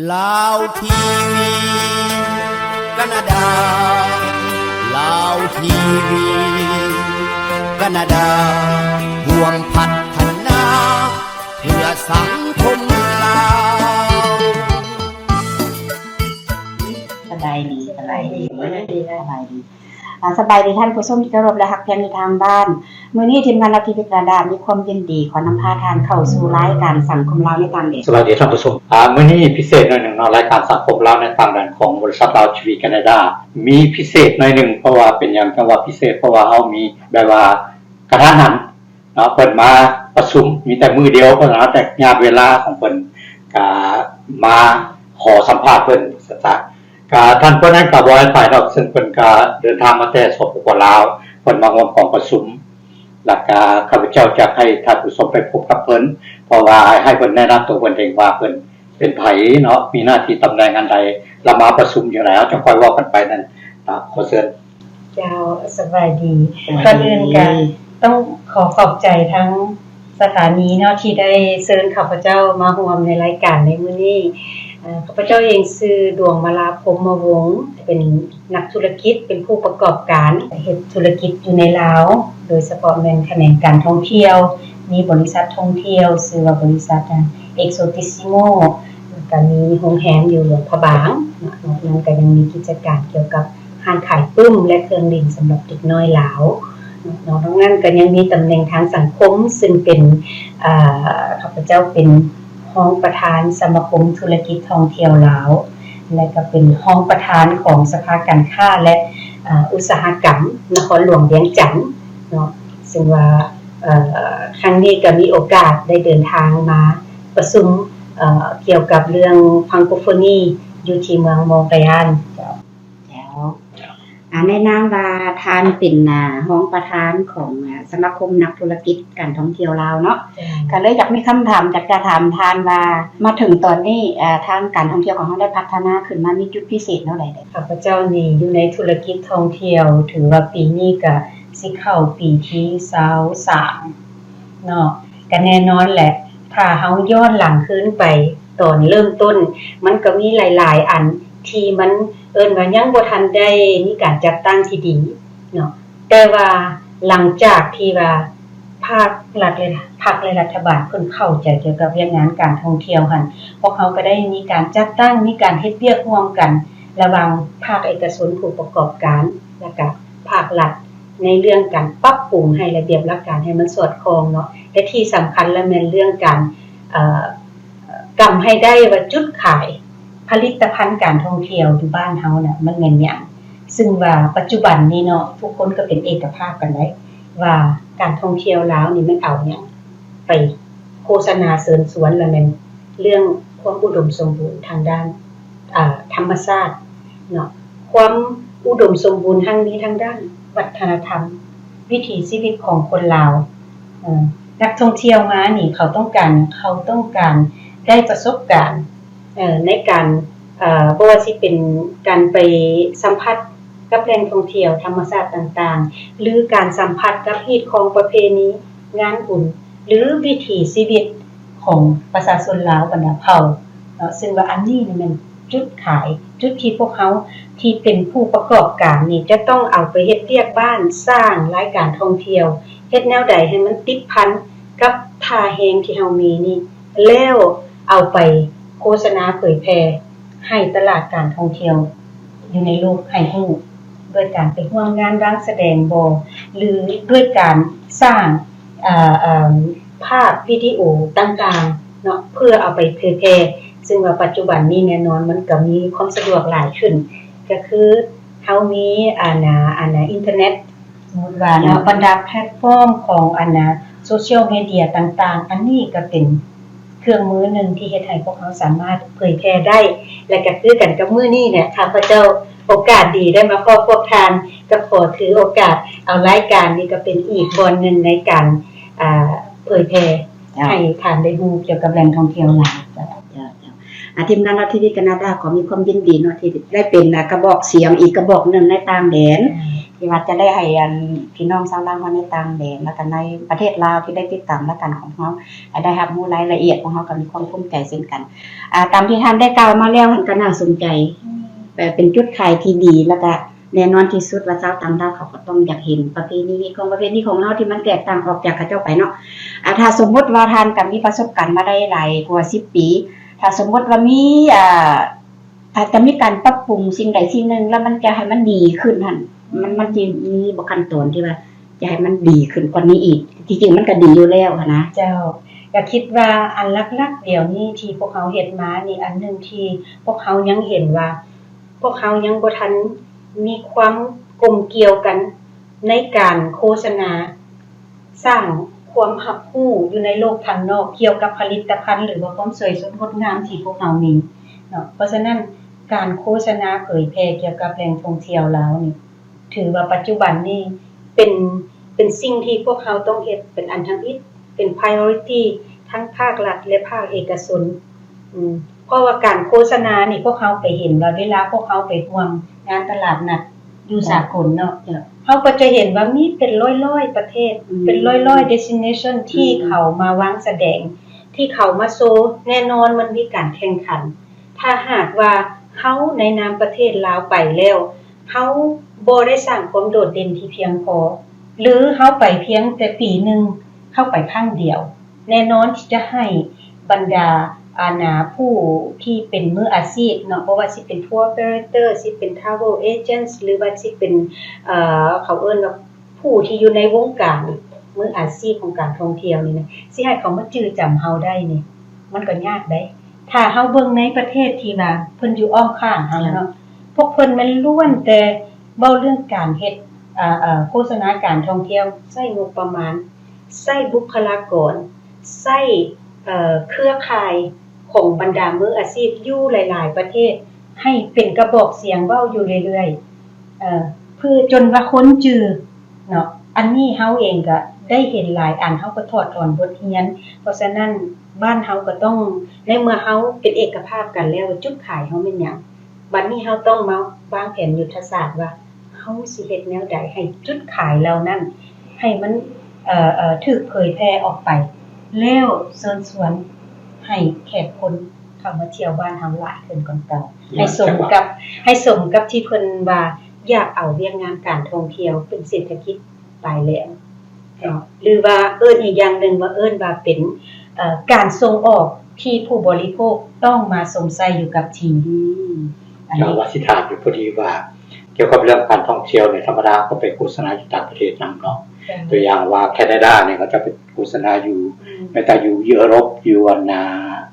ລາວທີວີ ການາດາ ລາວທີວີ ການາດາ ຮ່ວມພັດທະນາ ເພື່ອສັງຄົມລາວ. ສະບາຍດີ ສະບາຍດີ ສະບາຍດີ. ອາ ສະບາຍດີທ່ານຜູ້ຊົມທີ່ເຄົາລົບ ແລະ ຮັກແພງຢູ່ທາງບ້ານ. ມື້ນີ້ທີມງານລາວທີວີການາດາມີຄວາມຍິນດີຂໍນຳພາທ່ານເຂົ້າສູ່ລາຍການສັງຄົມລາວໃນຕ່າງແດນ. ສະບາຍດີທ່ານຜູ້ຊົມ. ອາ ມື້ນີ້ພິເສດໜ້ອຍໜຶ່ງເນາະ, ລາຍການສັງຄົມລາວໃນຕ່າງແດນຂອງບໍລິສັດລາວທີວີການາດາ ມີພິເສດໜ້ອຍໜຶ່ງ. ເພາະວ່າເປັນຫຍັງຈັ່ງວ່າພິເສດ? ເພາະວ່າເຮົາມີແບບວ່າກະທັນຫັນ ເນາະ ເພິ່ນມາປະຊຸມມີແຕ່ມື້ດຽວ ເພາະສະນັ້ນແຕ່ຍາດເວລາຂອງເພິ່ນກະມາຂໍສຳພາດເພິ່ນ ກະທ່ານຜູ້ນັ້ນກະບໍ່ໃຫ້ໄປດອກ ເຊິ່ງເພິ່ນກະເດີນທາງມາແຕ່ ສປປ ລາວ ເພິ່ນມາຮ່ວມກອງປະຊຸມ ແລ້ວກະຂ້າພະເຈົ້າຢາກໃຫ້ທ່ານຜູ້ຊົມໄປພົບກັບເພິ່ນ ເພາະວ່າໃຫ້ເພິ່ນແນະນຳຕົວເພິ່ນເອງວ່າເພິ່ນ ເປັນໃຜເນາະ ມີໜ້າທີ່ຕຳແໜ່ງອັນໃດ ລະມາປະຊຸມຢູ່ໃດ ເຮົາຈັ່ງຄ່ອຍເວົ້າກັນໄປນັ້ນເນາະ. ຂໍເຊີນ. ເຈົ້າ ສະບາຍດີ. ສະບາຍດີ. ກ່ອນອື່ນກະຕ້ອງຂໍຂອບໃຈທາງສະຖານີເນາະ ທີ່ໄດ້ເຊີນຂ້າພະເຈົ້າມາຮ່ວມໃນລາຍການໃນມື້ນີ້. ເອີ ຂ້າພະເຈົ້າເອງຊື່ ດວງມາລາ ພົມມະວົງ ເປັນນັກທຸລະກິດ ເປັນຜູ້ປະກອບການ ເຮັດທຸລະກິດຢູ່ໃນລາວ ໂດຍສະເພາະແມ່ນຂະແໜງການທ່ອງທ່ຽວ ມີບໍລິສັດທ່ອງທ່ຽວ ຊື່ວ່າບໍລິສັດ Exotissimo ແລ້ວກະມີໂຮງແຮມຢູ່ຫຼວງພະບາງເນາະ. ນອກນັ້ນກະຍັງມີກິດຈະການກ່ຽວກັບຮ້ານຂາຍປຶ້ມ ແລະ ເຄື່ອງຫຼິ້ນສຳລັບເດັກນ້ອຍລາວເນາະ. ນອກນັ້ນກະຍັງມີຕຳແໜ່ງທາງສັງຄົມ ຊຶ່ງເປັນ ອາ ຂ້າພະເຈົ້າເປັນຮອງປະທານສະມາຄົມທຸລະກິດທ່ອງທ່ຽວລາວ ແລະ ກະເປັນຮອງປະທານຂອງສະພາການຄ້າ ແລະ ອາ ອຸດສາຫະກຳນະຄອນຫຼວງວຽງຈັນເນາະ. ເຊິ່ງວ່າ ເອີ ຄັ້ງນີ້ກະມີໂອກາດໄດ້ເດີນທາງມາປະຊຸມ ເອີ ກ່ຽວກັບເລື່ອງ Francophonie ຢູ່ທີ່ເມືອງ Montréal ເຈົ້າ. ເຈົ້າ. ອາ ໃນນາມວ່າທ່ານເປັນ ອາ ຮອງປະທານຂອງ ອາ ສະມາຄົມນັກທຸລະກິດການທ່ອງທ່ຽວລາວເນາະ. ເຈົ້າ. ກະເລີຍຢາກມີຄຳຖາມ ຢາກຈະຖາມທ່ານວ່າ ມາເຖິງຕອນນີ້ ອາ ທາງການທ່ອງທ່ຽວຂອງເຮົາໄດ້ພັດທະນາຂຶ້ນມາ ມີຈຸດພິເສດແນວໃດແດ່? ຂ້າພະເຈົ້ານີ້ຢູ່ໃນທຸລະກິດທ່ອງທ່ຽວ ຖືວ່າປີນີ້ກະຊິເຂົ້າປີທີຊາວສາມເນາະ. ກະແນ່ນອນແຫຼະ ຖ້າເຮົາຍ້ອນຫຼັງຄືນໄປຕອນເລີ່ມຕົ້ນ ມັນກະມີຫຼາຍໆອັນທີ່ມັນ ເອີ້ນວ່າຍັງບໍ່ທັນໄດ້ມີການຈັດຕັ້ງທີ່ດີເນາະ. ແຕ່ວ່າຫຼັງຈາກທີ່ວ່າພາກລັດ ແລະ ພັກ ແລະ ລັດຖະບານເພິ່ນເຂົ້າໃຈກ່ຽວກັບວຽກງານການທ່ອງທ່ຽວຫັ້ນ ພວກເຮົາກະໄດ້ມີການຈັດຕັ້ງ ມີການເຮັດວຽກຮ່ວມກັນລະຫວ່າງພາກເອກະຊົນ ຜູ້ປະກອບການ ແລະ ກະພາກລັດ ໃນເລື່ອງການປັບປຸງໃຫ້ລະບຽບຫຼັກການໃຫ້ມັນສອດຄ່ອງເນາະ. ແລະ ທີ່ສຳຄັນລະແມ່ນເລື່ອງການ ເອີ ກຳໃຫ້ໄດ້ວ່າຈຸດຂາຍຜະລິດຕະພັນການທ່ອງທ່ຽວຢູ່ບ້ານເຮົານະ ມັນແມ່ນຫຍັງ? ຊຶ່ງວ່າປັດຈຸບັນນີ້ເນາະ ທຸກຄົນກະເປັນເອກະພາບກັນໄດ້ວ່າ ການທ່ອງທ່ຽວລາວນີ້ແມ່ນເອົາຫຍັງໄປໂຄສະນາເຊີນຊວນ ລະແມ່ນເລື່ອງຄວາມອຸດົມສົມບູນທາງດ້ານ ອາ ທຳມະຊາດເນາະ. ຄວາມອຸດົມສົມບູນຮັ່ງມີທາງດ້ານວັດທະນະທຳ ວິຖີຊີວິດຂອງຄົນລາວ. ເອີ ນັກທ່ອງທ່ຽວມານີ້ ເຂົາຕ້ອງການຫຍັງ? ເຂົາຕ້ອງການໄດ້ປະສົບການ ເອີ ໃນການ ເອີ ບໍ່ວ່າຊິເປັນການໄປສຳຜັດກັບແຫຼ່ງທ່ອງທ່ຽວທຳມະຊາດຕ່າງໆ ຫຼື ການສຳຜັດກັບຮີດຄອງປະເພນີ ງານບຸນ ຫຼື ວິຖີຊີວິດຂອງປະຊາຊົນລາວບັນດາເຜົ່າເນາະ. ຊຶ່ງວ່າອັນນີ້ນີ້ແມ່ນຈຸດຂາຍ ຈຸດທີ່ພວກເຮົາທີ່ເປັນຜູ້ປະກອບການນີ້ ຈະຕ້ອງເອົາໄປເຮັດວຽກບ້ານ ສ້າງລາຍການທ່ອງທ່ຽວ ເຮັດແນວໃດໃຫ້ມັນຕິດພັນກັບທ່າແຮງທີ່ເຮົາມີນີ້ ແລ້ວເອົາໄປໂຄສະນາເຜີຍແຜ່ໃຫ້ຕະຫຼາດການທ່ອງທ່ຽວຢູ່ໃນໂລກໃຫ້ຮູ້ ດ້ວຍການໄປຮ່ວມງານວາງສະແດງບໍ ຫຼື ດ້ວຍການສ້າງ ເອີ ເອີ ພາບວິດີໂອຕ່າງໆເນາະ ເພື່ອເອົາໄປເຜີຍແຜ່. ຊຶ່ງວ່າປັດຈຸບັນນີ້ແນ່ນອນມັນກະມີຄວາມສະດວກຫຼາຍຂຶ້ນ ກະຄືເຮົາມີ ອັນນາ ອັນນາ ອິນເຕີເນັດ ສົມມຸດວ່າເນາະ ເຈົ້າ ບັນດາແພລດຟອມຂອງ ອັນນາ ໂຊຊຽວເມເດຍຕ່າງໆ ອັນນີ້ກະເປັນເຄື່ອງມືໜຶ່ງທີ່ເຮັດໃຫ້ພວກເຮົາສາມາດເຜີຍແຜ່ໄດ້ ແລະ ກະຄືກັນກັບມື້ນີ້ແຫຼະ ຂ້າພະເຈົ້າໂອກາດດີໄດ້ມາພໍ້ພວກທ່ານ ກະຂໍຖືໂອກາດເອົາລາຍການນີ້ກະເປັນອີກບ່ອນໜຶ່ງໃນການ ອາ ເຜີຍແຜ່ ເຈົ້າ ໃຫ້ທ່ານໄດ້ຮູ້ກ່ຽວກັບແຫຼ່ງທ່ອງທ່ຽວລາວ. ເຈົ້າ ເຈົ້າ ເຈົ້າ. ອາ ທີມງານລາວທີວີການາດາ ຂໍມີຄວາມຍິນດີເນາະ ທີ່ໄດ້ເປັນ ອາ ກະບອກສຽງອີກກະບອກໜຶ່ງໃນຕ່າງແດນ ອືມ ທີ່ວ່າຈະໄດ້ໃຫ້ອັນພີ່ນ້ອງຊາວລາວເຮົາໃນຕ່າງແດນ ແລ້ວກໍໃນປະເທດລາວທີ່ໄດ້ຕິດຕາມລາຍການຂອງເຮົາ ໃຫ້ໄດ້ຮັບຮູ້ລາຍລະອຽດ, ພວກເຮົາກໍມີຄວາມພູມໃຈເຊັ່ນກັນ. ອາ ຕາມທີ່ທ່ານໄດ້ກ່າວມາແລ້ວ ມັນກໍໜ້າສົນໃຈ ແບບເປັນຈຸດຂາຍທີ່ດີ ແລ້ວກໍແນ່ນອນທີ່ສຸດວ່າຊາວຕ່າງດ້າວເຂົາກໍຕ້ອງຢາກເຫັນປະເພນີ ຂອງປະເພນີຂອງເຮົາທີ່ມັນແຕກຕ່າງອອກຈາກເຂົາເຈົ້າໄປເນາະ. ອາ ຖ້າສົມມຸດວ່າທ່ານກໍມີປະສົບການມາໄດ້ຫຼາຍກວ່າສິບປີ ຖ້າສົມມຸດວ່າມີ ອາ ອາດຈະມີການປັບປຸງສິ່ງໃດສິ່ງໜຶ່ງ ແລ້ວມັນຈະໃຫ້ມັນດີຂຶ້ນຫັ້ນ ມັນ ມັນຊິມີບໍ່ຂັ້ນຕອນທີ່ວ່າຈະໃຫ້ມັນດີຂຶ້ນກວ່ານີ້ອີກ? ທີ່ຈິງມັນກໍດີຢູ່ແລ້ວຫັ້ນນະ. ເຈົ້າ ກໍຄິດວ່າອັນຫຼັກໆດຽວນີ້ທີ່ພວກເຮົາເຮັດມານີ້ ອັນໜຶ່ງທີ່ພວກເຮົາຍັງເຫັນວ່າ ພວກເຮົາຍັງບໍ່ທັນມີຄວາມກົມກ່ຽວກັນໃນການໂຄສະນາ ສ້າງຄວາມຮັບຮູ້ຢູ່ໃນໂລກທາງນອກກ່ຽວກັບຜະລິດຕະພັນ ຫຼືວ່າຄວາມສວຍສົດງົດງາມທີ່ພວກເຮົາມີເນາະ. ເພາະສະນັ້ນ ການໂຄສະນາເຜີຍແຜ່ກ່ຽວກັບແຫຼ່ງທ່ອງທ່ຽວລາວນີ້ ຖືວ່າປັດຈຸບັນນີ້ເປັນ ເປັນສິ່ງທີ່ພວກເຮົາຕ້ອງເຮັດເປັນອັນທຳອິດ ເປັນ priority ທັງພາກລັດ ແລະ ພາກເອກະຊົນ. ອືມ ເພາະວ່າການໂຄສະນານີ້ ພວກເຮົາໄປເຫັນວ່າເວລາພວກເຮົາໄປຮ່ວມງານຕະຫຼາດນັດຢູ່ສາກົນເນາະ ເຈົ້າ ເຮົາກໍຈະເຫັນວ່າມີເປັນຮ້ອຍໆປະເທດ ອືມ ເປັນຮ້ອຍໆ destination ທີ່ ອືມ ເຂົາມາວາງສະແດງ ທີ່ເຂົາມາໂຊ. ແນ່ນອນມັນມີການແຂ່ງຂັນ. ຖ້າຫາກວ່າເຮົາໃນນາມປະເທດລາວໄປແລ້ວ ເຮົາບໍ່ໄດ້ສ້າງຄວາມໂດດເດັ່ນທີ່ພຽງພໍ ຫຼື ເຮົາໄປພຽງແຕ່ປີໜຶ່ງ ເຮົາໄປຄັ້ງດຽວ ແນ່ນອນທີ່ຈະໃຫ້ບັນດາ ອັນນາ ຜູ້ທີ່ເປັນມືອາຊີບເນາະ ບໍ່ວ່າຊິເປັນ tour operator ຊິເປັນ travel agent ຫຼືວ່າຊິເປັນ ເອີ ເຂົາເອີ້ນວ່າຜູ້ທີ່ຢູ່ໃນວົງການມືອາຊີບຂອງການທ່ອງທ່ຽວນີ້ນະ ຊິໃຫ້ເຂົາມາຈື່ຈຳເຮົາໄດ້ນີ້ ມັນກໍຍາກເດ້. ຖ້າເຮົາເບິ່ງໃນປະເທດທີ່ວ່າເພິ່ນຢູ່ອ້ອມຂ້າງເຮົາເນາະ ພວກເພິ່ນແມ່ນລ້ວນແຕ່ເວົ້າເລື່ອງການເຮັດ ເອີ ໂຄສະນາການທ່ອງທ່ຽວ ໃຊ້ງົບປະມານ ໃຊ້ບຸກຄະລາກອນ ໃຊ້ ເອີ ເຄືອຂ່າຍຂອງບັນດາມືອາຊີບຢູ່ຫຼາຍໆປະເທດ ໃຫ້ເປັນກະບອກສຽງເວົ້າຢູ່ເລື້ອຍໆ ເອີ ເພື່ອຈົນວ່າຄົນຈື່ເນາະ. ອັນນີ້ເຮົາເອງກະໄດ້ເຫັນຫຼາຍອັນ ເຮົາກໍຖອດຖອນບົດຮຽນ. ເພາະສະນັ້ນ ບ້ານເຮົາກໍຕ້ອງ ໃນເມື່ອເຮົາເປັນເອກະພາບກັນແລ້ວ ຈຸດຂາຍເຮົາແມ່ນຫຍັງ? ບັດນີ້ເຮົາຕ້ອງມາວາງແຜນຍຸດທະສາດວ່າ ເຮົາຊິເຮັດແນວໃດໃຫ້ຈຸດຂາຍເຫຼົ່ານັ້ນ ໃຫ້ມັນ ເອີ ເອີ ຖືກເຜີຍແຜ່ອອກໄປ ແລ້ວເຊີນຊວນໃຫ້ແຂກຄົນເຂົ້າມາທ່ຽວບ້ານເຮົາຫຼາຍຂຶ້ນກວ່າເກົ່າ ໃຫ້ສົມກັບ ໃຫ້ສົມກັບທີ່ເພິ່ນວ່າຢາກເອົາວຽກງານການທ່ອງທ່ຽວເປັນເສດຖະກິດປາຍແຫຼມເນາະ ຫຼືວ່າເອີ້ນອີກຢ່າງໜຶ່ງວ່າເອີ້ນວ່າເປັນ ເອີ ການສົ່ງອອກທີ່ຜູ້ບໍລິໂພກຕ້ອງມາຊົມໃຊ້ຢູ່ກັບທີ່. ອືມ ອັນນີ້ ເຈົ້າ ວ່າຊິຖາມຢູ່ພໍດີວ່າ ກ່ຽວກັບເລື່ອງການທ່ອງທ່ຽວນີ້ ທຳມະດາເຂົາໄປໂຄສະນາຢູ່ຕ່າງປະເທດນຳເນາະ ເຈົ້າ ຕົວຢ່າງວ່າແຄນາດານີ້ ເຂົາຈະໄປໂຄສະນາຢູ່ ອືມ ແມ້ແຕ່ຢູ່ເອີຣົບ ຢູ່ອັນນາ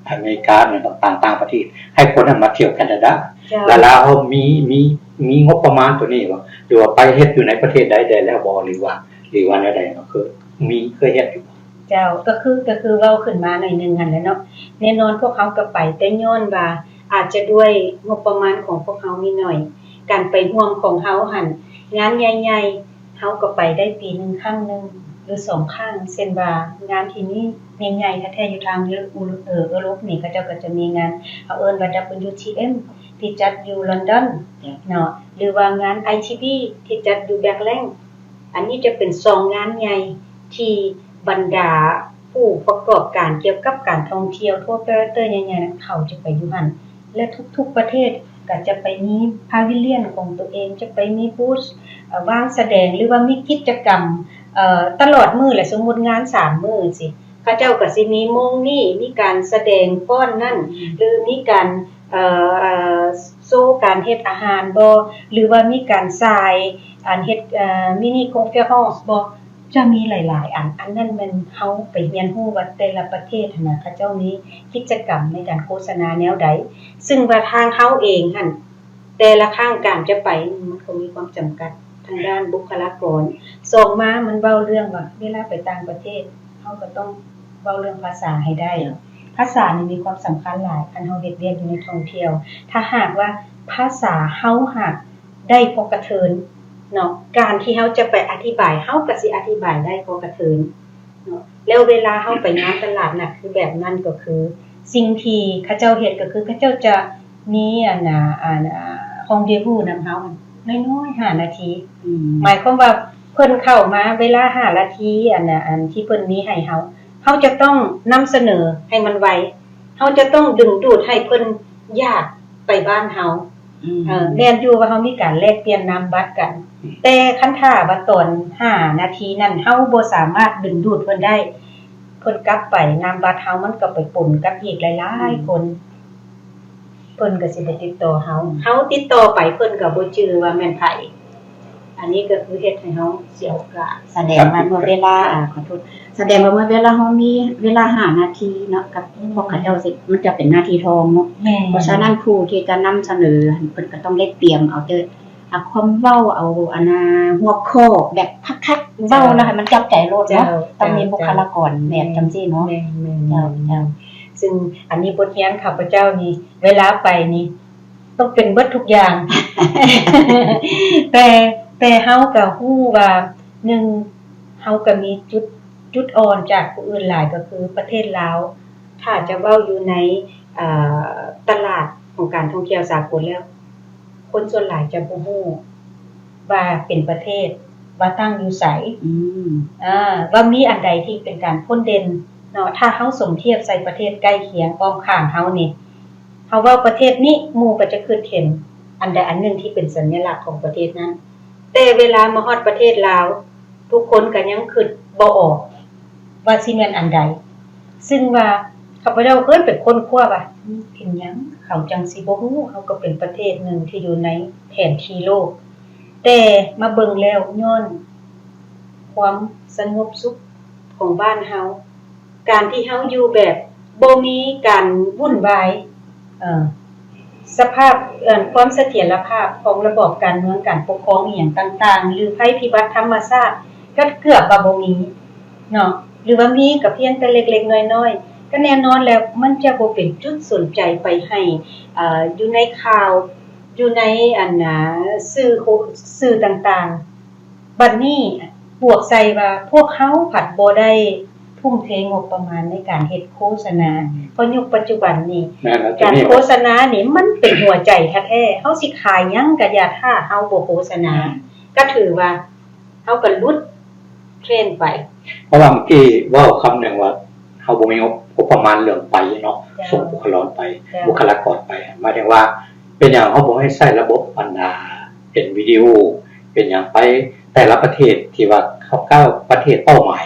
ອາເມລິການີ້ ຕ່າງໆ ຕ່າງປະເທດ ໃຫ້ຄົນນັ້ນມາທ່ຽວແຄນາດາ ເຈົ້າ ແລ້ວລາວເຮົາມີ ມີ ມີງົບປະມານຕົວນີ້ບໍ່ ຫຼືວ່າໄປເຮັດຢູ່ໃນປະເທດໃດແດ່ແລ້ວບໍ່ ຫຼືວ່າ ຫຼືວ່າແນວໃດເນາະ ຄືມີ ເຄີຍເຮັດຢູ່? ເຈົ້າ ກໍຄື ກໍຄືເວົ້າຂຶ້ນມາໜ້ອຍໜຶ່ງຫັ້ນແຫຼະເນາະ ແນ່ນອນພວກເຮົາກໍໄປ ແຕ່ຍ້ອນວ່າອາດຈະດ້ວຍງົບປະມານຂອງພວກເຮົາມີໜ້ອຍ ການໄປຮ່ວມຂອງເຮົາຫັ້ນ ງານໃຫຍ່ໆ ເຮົາກໍໄປໄດ້ປີໜຶ່ງຄັ້ງໜຶ່ງ ຫຼື ສອງຄັ້ງ ເຊັ່ນວ່າງານທີ່ມີໃຫຍ່ໆແທ້ໆຢູ່ທາງ ເອີ ເອີຣົບນີ້ ເຂົາເຈົ້າກໍຈະມີງານ ເຮົາເອີ້ນວ່າ WTM ທີ່ຈັດຢູ່ລອນດອນເນາະ ຫຼືວ່າງານ ITB ທີ່ຈັດຢູ່ແບັກແລງ ອັນນີ້ຈະເປັນສອງງານໃຫຍ່ທີ່ບັນດາຜູ້ປະກອບການກ່ຽວກັບການທ່ອງທ່ຽວ tour operator ໃຫຍ່ໆນັ້ນ ເຂົາຈະໄປຢູ່ຫັ້ນ ແລະ ທຸກໆປະເທດກໍຈະໄປມີພາວິລຽນຂອງຕົວເອງ ຈະໄປມີບູດ ເອີ ວາງສະແດງ ຫຼືວ່າມີກິດຈະກຳ ເອີ ຕະຫຼອດມື້ແຫຼະ ສົມມຸດງານສາມມື້ຊີ້ ເຂົາເຈົ້າກໍຊິມີໂມງນີ້ ມີການສະແດງຟ້ອນນັ້ນ ອືມ ຫຼື ມີການ ເອີ ເອີ ໂຊການເຮັດອາຫານບໍ ຫຼືວ່າມີການສາຍ ອັນເຮັດ ເອີ mini conference ບໍ ຈະມີຫຼາຍໆອັນ. ອັນນັ້ນແມ່ນເຮົາໄປຮຽນຮູ້ວ່າແຕ່ລະປະເທດຫັ້ນນະ ເຂົາເຈົ້າມີກິດຈະກຳໃນການໂຄສະນາແນວໃດ ຊຶ່ງວ່າທາງເຮົາເອງຫັ້ນ ແຕ່ລະຄັ້ງການຈະໄປ ມັນກໍມີຄວາມຈຳກັດທາງດ້ານບຸກຄະລາກອນ. ສອງມາ ມັນເວົ້າເລື່ອງວ່າ ເວລາໄປຕ່າງປະເທດ ເຮົາກໍຕ້ອງເວົ້າເລື່ອງພາສາໃຫ້ໄດ້. ເຈົ້າ. ພາສານີ້ມີຄວາມສຳຄັນຫຼາຍ ຄັນເຮົາເຮັດວຽກຢູ່ໃນທ່ອງທ່ຽວ. ຖ້າຫາກວ່າພາສາເຮົາຫາກໄດ້ພໍກະເທີນເນາະ, ການທີ່ເຮົາຈະໄປອະທິບາຍ ເຮົາກໍຊິອະທິບາຍໄດ້ພໍກະເທີນເນາະ. ແລ້ວເວລາເຮົາໄປງານຕະຫຼາດນັດຄືແບບນັ້ນ ກໍຄືສິ່ງທີ່ເຂົາເຈົ້າເຮັດ ກໍຄືເຂົາເຈົ້າຈະມີອັນນ່າ ອັນ ອາ rendez-vous ນຳເຮົາ ນ້ອຍໆ ຫ້ານາທີ. ອືມ ໝາຍຄວາມວ່າເພິ່ນເຂົ້າມາເວລາຫ້ານາທີ ອັນນ່າ ອັນທີ່ເພິ່ນມີໃຫ້ເຮົາ, ເຮົາຈະຕ້ອງນຳສະເໜີໃຫ້ມັນໄວ, ເຮົາຈະຕ້ອງດຶງດູດໃຫ້ເພິ່ນຢາກໄປບ້ານເຮົາ. ອືມ ເອີ ແມ່ນຢູ່ວ່າເຮົາມີການແລກປ່ຽນນາມບັດກັນ, ອືມ ແຕ່ຄັນຖ້າວ່າຕອນຫ້ານາທີນັ້ນ ເຮົາບໍ່ສາມາດດຶງດູດເພິ່ນໄດ້, ເພິ່ນກັບໄປ ນາມບັດເຮົາມັນກໍໄປປົນກັບອີກຫຼາຍໆ ອືມ ຄົນ. ເພິ່ນກໍຊິບໍ່ຕິດຕໍ່ເຮົາ, ເຮົາຕິດຕໍ່ໄປເພິ່ນກໍບໍ່ຈື່ວ່າແມ່ນໃຜ. ອັນນີ້ກໍຄືເຮັດໃຫ້ເຮົາເສຍໂອກາດ. ສະແດງວ່າເມື່ອເວລາ ອາ ຂໍໂທດ, ສະແດງວ່າເມື່ອເວລາເຮົາມີເວລາຫ້ານາທີເນາະ ກັບພວກເຂົາເຈົ້າຊິ ມັນຈະເປັນໜ້າທີ່ທອງເນາະ. ແມ່ນ. ເພາະສະນັ້ນຜູ້ທີ່ຈະນຳສະເໜີຫັ້ນ ເພິ່ນກໍຕ້ອງໄດ້ຕຽມເອົາແຕ່ ອາ ຄວາມເວົ້າ ເອົາອັນນ່າ ຫົວຂໍ້ແບບຄັກໆ ເວົ້າແລ້ວໃຫ້ມັນຈັບໃຈໂລດເນາະ. ເຈົ້າ ຕ້ອງມີ ເຈົ້າ ບຸກຄະລາກອນແບບ ເຈົ້າ ຈັ່ງຊີ້ເນາະ. ແມ່ນໆ ເຈົ້າ ເຈົ້າ. ຊຶ່ງອັນນີ້ບົດຮຽນຂ້າພະເຈົ້ານີ້ ເວລາໄປນີ້ຕ້ອງເປັນເບິດທຸກຢ່າງ. ແຕ່ ແຕ່ເຮົາກໍຮູ້ວ່າ ໜຶ່ງ ເຮົາກໍມີຈຸດ ຈຸດອ່ອນຈາກຜູ້ອື່ນຫຼາຍ ກໍຄືປະເທດລາວ ຖ້າຈະເວົ້າຢູ່ໃນ ເອີ ຕະຫຼາດຂອງການທ່ອງທ່ຽວສາກົນແລ້ວ ຄົນສ່ວນຫຼາຍຈະບໍ່ຮູ້ວ່າເປັນປະເທດ ວ່າຕັ້ງຢູ່ໃສ ອືມ ອາ ວ່າມີອັນໃດທີ່ເປັນການໂດດເດັ່ນເນາະ. ຖ້າເຮົາສົມທຽບໃສ່ປະເທດໃກ້ຄຽງອ້ອມຂ້າງເຮົານີ້ ເຮົາເວົ້າປະເທດນີ້ ໝູ່ກໍຈະຄິດເຫັນອັນໃດອັນໜຶ່ງທີ່ເປັນສັນຍະລັກຂອງປະເທດນັ້ນ. ແຕ່ເວລາມາຮອດປະເທດລາວ ທຸກຄົນກໍຍັງຄິດບໍ່ອອກວ່າຊິແມ່ນອັນໃດ. ຊຶ່ງວ່າຂ້າພະເຈົ້າເຄີຍໄປຄົ້ນຄວ້າວ່າ ເປັນຫຍັງເຂົາຈັ່ງຊິບໍ່ຮູ້, ເຮົາກໍເປັນປະເທດໜຶ່ງທີ່ຢູ່ໃນແຜນທີ່ໂລກ. ແຕ່ມາເບິ່ງແລ້ວ ຍ້ອນຄວາມສະຫງົບສຸກຂອງບ້ານເຮົາ, ການທີ່ເຮົາຢູ່ແບບບໍ່ມີການວຸ່ນວາຍ, ເອີ ສະພາບ ເອີ ຄວາມສະຖຽນລະພາບຂອງລະບອບການເມືອງ, ການປົກຄອງອີ່ຫຍັງຕ່າງໆ ຫຼື ໄພພິບັດທຳມະຊາດ ກໍເກືອບວ່າບໍ່ມີເນາະ, ຫຼືວ່າມີກໍພຽງແຕ່ເລັກໆນ້ອຍໆ, ກໍແນ່ນອນແລ້ວ ມັນຈະບໍ່ເປັນຈຸດສົນໃຈໄປໃຫ້ ເອີ ຢູ່ໃນຂ່າວ, ຢູ່ໃນອັນນ່າ ສື່ ສື່ຕ່າງໆ. ບັດນີ້ບວກໃສ່ວ່າພວກເຮົາພັດບໍ່ໄດ້ທຸ່ມເທງົບປະມານໃນການເຮັດໂຄສະນາ, ເພາະຍຸກປັດຈຸບັນນີ້ ແມ່ນແລ້ວ ການໂຄສະນານີ້ມັນເປັນຫົວໃຈແທ້ໆ. ເຮົາຊິຂາຍຫຍັງກະຢ່າ ຖ້າເຮົາບໍ່ໂຄສະນາ ແມ່ນ ກະຖືວ່າເຮົາກະຫຼຸດເທຣນໄປ. ເພາະວ່າເມື່ອກີ້ເວົ້າຄຳໜຶ່ງວ່າ ເຮົາບໍ່ມີງົບປະມານເລື່ອງໄປເນາະ, ເຈົ້າ ສົ່ງບຸກຄະລາກອນໄປ ເຈົ້າ ບຸກຄະລາກອນໄປ. ໝາຍເຖິງວ່າ ເປັນຫຍັງເຮົາບໍ່ໃຫ້ໃຊ້ລະບົບອັນນ່າ ເປັນວິດີໂອ ເປັນຫຍັງໄປແຕ່ລະປະເທດ ທີ່ວ່າເຮົາກ້າວປະເທດເປົ້າໝາຍ,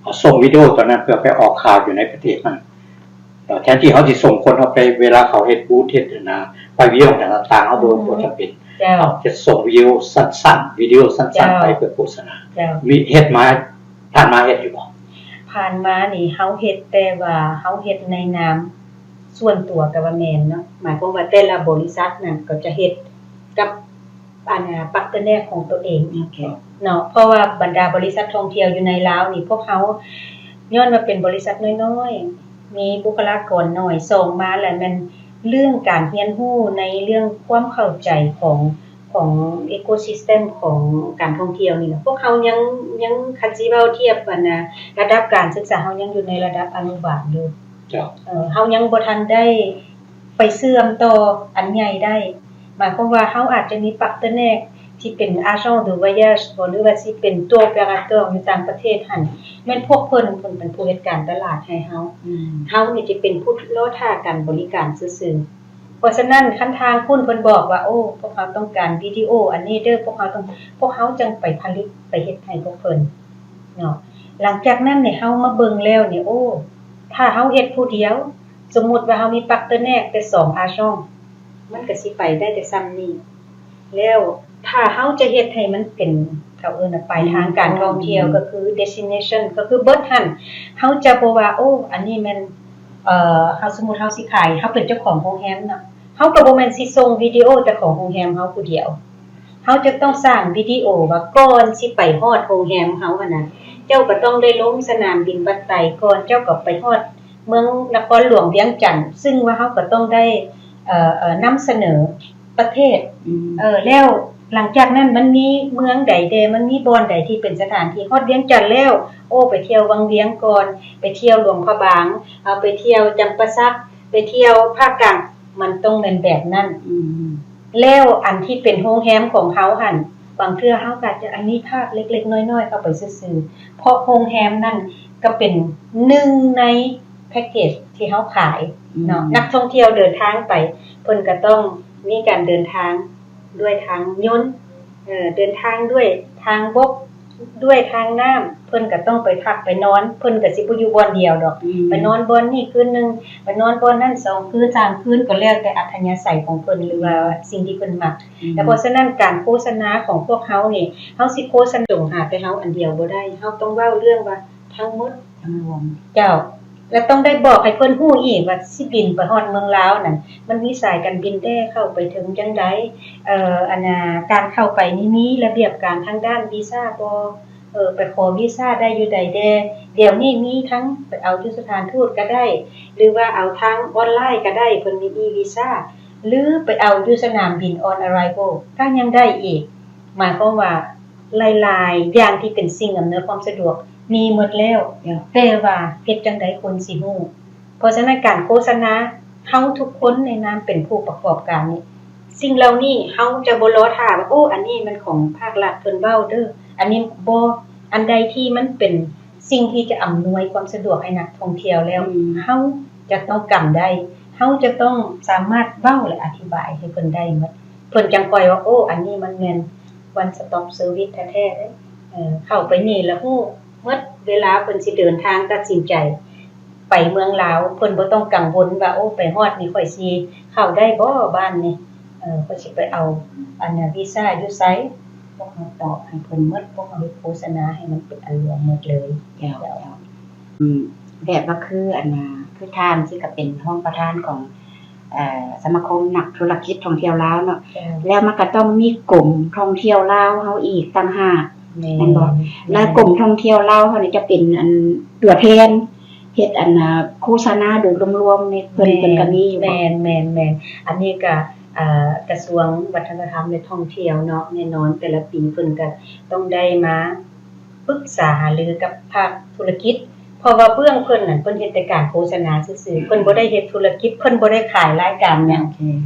ເຮົາສົ່ງວິດີໂອຕົວນັ້ນເພື່ອໄປອອກຂ່າວຢູ່ໃນປະເທດນັ້ນ. ແທນທີ່ເຮົາຊິສົ່ງຄົນເຮົາໄປ ເວລາເຂົາເຮັດບູດເຮັດອັນນ່າ ໄປວຽວຕ່າງໆ ເຮົາບໍ່ ອືມ ບໍ່ຈຳເປັນ. ເຈົ້າ ເຮົາຈະສົ່ງວິດີໂອສັ້ນໆ ວິດີໂອສັ້ນໆ ເຈົ້າ ໄປເພື່ອໂຄສະນາ. ເຈົ້າ ມີເຮັດມາ ຜ່ານມາເຮັດຢູ່ບໍ່? ຜ່ານມານີ້ເຮົາເຮັດ ແຕ່ວ່າເຮົາເຮັດໃນນາມສ່ວນຕົວກໍວ່າແມ່ນເນາະ, ໝາຍຄວາມວ່າແຕ່ລະບໍລິສັດນັ້ນກໍຈະເຮັດກັບ ອັນ ປາກເຕີແນຂອງຕົວເອງ ໂອເຄ ເນາະ. ເພາະວ່າບັນດາບໍລິສັດທ່ອງທ່ຽວຢູ່ໃນລາວນີ້ ພວກເຮົາ ຍ້ອນວ່າເປັນບໍລິສັດນ້ອຍໆ ມີບຸກຄະລາກອນໜ້ອຍ, ສອງມາແລ້ວແມ່ນເລື່ອງການຮຽນຮູ້ໃນເລື່ອງຄວາມເຂົ້າໃຈຂອງ ຂອງ ecosystem ຂອງການທ່ອງທ່ຽວນີ້ນະ, ພວກເຮົາຍັງ ຍັງ ຄັນຊິເວົ້າທຽບ ອັນນະ ລະດັບການສຶກສາ ເຮົາຍັງຢູ່ໃນລະດັບອະນຸບານຢູ່. ເຈົ້າ ເອີ ເຮົາຍັງບໍ່ທັນໄດ້ໄປເຊື່ອມຕໍ່ອັນໃຫຍ່ໄດ້. ໝາຍຄວາມວ່າເຮົາອາດຈະມີປາກເຕີແນທີ່ເປັນ agent de voyage ບໍ ຫຼືວ່າຊິເປັນ tour opérateur ຢູ່ຕ່າງປະເທດຫັ້ນ ແມ່ນພວກເພິ່ນ ເພິ່ນເປັນຜູ້ເຮັດການຕະຫຼາດໃຫ້ເຮົາ. ອືມ ເຮົານີ້ຈະເປັນຜູ້ລໍຖ້າການບໍລິການຊື່ໆ. ເພາະສະນັ້ນ ຄັນທາງພຸ້ນເພິ່ນບອກວ່າ ໂອ້ ພວກເຮົາຕ້ອງການວິດີໂອອັນນີ້ເດີ ພວກເຮົາຕ້ອງ ພວກເຮົາຈັ່ງໄປຜະລິດ ໄປເຮັດໃຫ້ພວກເພິ່ນເນາະ. ຫຼັງຈາກນັ້ນນີ້ ເຮົາມາເບິ່ງແລ້ວນີ້ ໂອ້ ຖ້າເຮົາເຮັດຜູ້ດຽວ ສົມມຸດວ່າເຮົາມີປາກເຕີແນແຕ່ສອງ agent ມັນກະຊິໄປໄດ້ແຕ່ຊ່ຳນີ້. ແລ້ວຖ້າເຮົາຈະເຮັດໃຫ້ມັນເປັນ ເຂົາເອີ້ນວ່າປາຍທາງການທ່ອງທ່ຽວ ອືມ ກໍຄື destination ກໍຄືເບິດຫັ້ນ, ເຮົາຈະບໍ່ວ່າ ໂອ້ ອັນນີ້ແມ່ນ ເອີ ເຮົາ ສົມມຸດເຮົາຊິຂາຍ ເຮົາເປັນເຈົ້າຂອງໂຮງແຮມເນາະ, ເຮົາກໍບໍ່ແມ່ນຊິສົ່ງວິດີໂອເຈົ້າຂອງໂຮງແຮມເຮົາຜູ້ດຽວ, ເຮົາຈະຕ້ອງສ້າງວິດີໂອວ່າ ກ່ອນຊິໄປຮອດໂຮງແຮມເຮົາຫັ້ນນະ ເຈົ້າກໍຕ້ອງໄດ້ລົງສະໜາມບິນວັດໄຕ, ກ່ອນເຈົ້າກໍໄປຮອດເມືອງນະຄອນຫຼວງວຽງຈັນ, ຊຶ່ງວ່າເຮົາກໍຕ້ອງໄດ້ ເອີ ນຳສະເໜີປະເທດ. ອືມ ເອີ ແລ້ວຫຼັງຈາກນັ້ນມັນມີເມືອງໃດແດ່ ມັນມີບ່ອນໃດທີ່ເປັນສະຖານທີ່ ຮອດວຽງຈັນແລ້ວ ໂອ້ ໄປທ່ຽວວັງວຽງກ່ອນ, ໄປທ່ຽວຫຼວງພະບາງ, ເອົາ ໄປທ່ຽວຈຳປາສັກ, ໄປທ່ຽວພາກກາງ, ມັນຕ້ອງແມ່ນແບບນັ້ນ. ອືມ ແລ້ວອັນທີ່ເປັນໂຮງແຮມຂອງເຮົາຫັ້ນ ບາງເທື່ອເຮົາກໍອາດຈະອັນມີພາບເລັກໆນ້ອຍໆເຂົ້າໄປຊື່ໆ ເພາະໂຮງແຮມນັ້ນກໍເປັນໜຶ່ງໃນແພັກເກຈທີ່ເຮົາຂາຍເນາະ. ອືມ ນັກທ່ອງທ່ຽວເດີນທາງໄປ ເພິ່ນກໍຕ້ອງມີການເດີນທາງດ້ວຍທາງຍົນ ເອີ ເດີນທາງດ້ວຍທາງບົກ ດ້ວຍທາງນ້ຳ ເພິ່ນກໍຕ້ອງໄປພັກໄປນອນ ເພິ່ນກໍຊິບໍ່ຢູ່ບ່ອນດຽວດອກ ອືມ ໄປນອນບ່ອນນີ້ຄືນໜຶ່ງ ໄປນອນບ່ອນນັ້ນສອງຄືນສາມຄືນ ກໍແລ້ວແຕ່ອັດທະຍາໄສຂອງເພິ່ນ ຫຼືວ່າສິ່ງທີ່ເພິ່ນມັກ ອືມ ແລະ ເພາະສະນັ້ນການໂຄສະນາຂອງພວກເຮົານີ້ ເຮົາຊິໂຄສະນາຈົງຫາແຕ່ເຮົາອັນດຽວບໍ່ໄດ້ ເຮົາຕ້ອງເວົ້າເລື່ອງວ່າທັງໝົດ ທັງລວມ ເຈົ້າ ແລະ ຕ້ອງໄດ້ບອກໃຫ້ເພິ່ນຮູ້ອີກວ່າຊິບິນໄປຮອດເມືອງລາວນັ້ນ ມັນມີສາຍການບິນແທ້ເຂົ້າໄປເຖິງຈັ່ງໃດ ເອີ ອັນນ່າ ການເຂົ້າໄປນີ້ມີລະບຽບການທາງດ້ານວີຊາບໍ່ ເອີ ໄປຂໍວີຊາໄດ້ຢູ່ໃດແດ່ ດຽວນີ້ມີທັງໄປເອົາຢູ່ສະຖານທູດກໍໄດ້ ຫຼືວ່າເອົາທາງອອນລາຍກໍໄດ້ ເພິ່ນມີອີວີຊາ ຫຼືໄປເອົາຢູ່ສະໜາມບິນ on arrival ກໍຍັງໄດ້ອີກ ໝາຍຄວາມວ່າຫຼາຍໆຢ່າງທີ່ເປັນສິ່ງອຳນວຍຄວາມສະດວກມີໝົດແລ້ວ ເຈົ້າ ແຕ່ວ່າເຮັດຈັ່ງໃດຄົນຊິຮູ້ ເພາະສະນັ້ນການໂຄສະນາ ເຮົາທຸກຄົນໃນນາມເປັນຜູ້ປະກອບການນີ້ ສິ່ງເຫຼົ່ານີ້ເຮົາຈະບໍ່ລໍຖ້າວ່າ ໂອ້ ອັນນີ້ແມ່ນຂອງພາກລັດເພິ່ນເວົ້າເດີ ອັນນີ້ບໍ່ ອັນໃດທີ່ມັນເປັນສິ່ງທີ່ຈະອຳນວຍຄວາມສະດວກໃຫ້ນັກທ່ອງທ່ຽວແລ້ວ ອືມ ເຮົາຈະຕ້ອງກຳໄດ້ ເຮົາຈະຕ້ອງສາມາດເວົ້າ ແລະ ອະທິບາຍໃຫ້ເພິ່ນໄດ້ໝົດ ເພິ່ນຈັ່ງຄ່ອຍວ່າ ໂອ້ ອັນນີ້ມັນແມ່ນ one stop service ແທ້ໆເດ້ ເອີ ເຂົ້າໄປນີ້ລະຮູ້ໝົດ ເວລາເພິ່ນຊິເດີນທາງຕັດສິນໃຈໄປເມືອງລາວ ເພິ່ນບໍ່ຕ້ອງກັງວົນວ່າ ໂອ້ ໄປຮອດນີ້ຂ້ອຍຊິເຂົ້າໄດ້ບໍ່ບ້ານນີ້ ເອີ ຂ້ອຍຊິໄປເອົາອັນນ່າວີຊາຢູ່ໃສ ພວກເຮົາຕອບໃຫ້ເພິ່ນໝົດ ພວກເຮົາເຮັດໂຄສະນາໃຫ້ມັນເປັນອັນລວມໝົດເລີຍ. ເຈົ້າ ເຈົ້າ ເຈົ້າ ອືມ ແບບວ່າຄືອັນນ່າ ຄືທ່ານຊິກໍເປັນຮອງປະທານຂອງ ເອີ ສະມາຄົມນັກທຸລະກິດທ່ອງທ່ຽວລາວເນາະ ເຈົ້າ ແລ້ວມັນກໍຕ້ອງມີກົມທ່ອງທ່ຽວລາວເຮົາອີກຕ່າງຫາກ ແມ່ນ ແມ່ນບໍ່? ແມ່ນ ແລ້ວກົມທ່ອງທ່ຽວລາວເຮົານີ້ຈະເປັນອັນຕົວແທນເຮັດອັນນ່າໂຄສະນາໂດຍລວມໆນີ້ ເພິ່ນ ແມ່ນ ເພິ່ນກໍມີຢູ່ບໍ່? ແມ່ນ ແມ່ນ ແມ່ນ ອັນນີ້ກໍ ເອີ ກະຊວງວັດທະນະທຳ ແລະ ທ່ອງທ່ຽວເນາະ ແນ່ນອນແຕ່ລະປີເພິ່ນກໍຕ້ອງໄດ້ມາ ປຶກສາຫາລືກັບພາກທຸລະກິດ ເພາະວ່າເບື້ອງເພິ່ນນັ້ນ ເພິ່ນເຮັດແຕ່ການໂຄສະນາຊື່ໆ ເພິ່ນບໍ່ໄດ້ເຮັດທຸລະກິດ ເພິ່ນບໍ່ໄດ້ຂາຍລາຍການຫຍັງ ໂອເຄ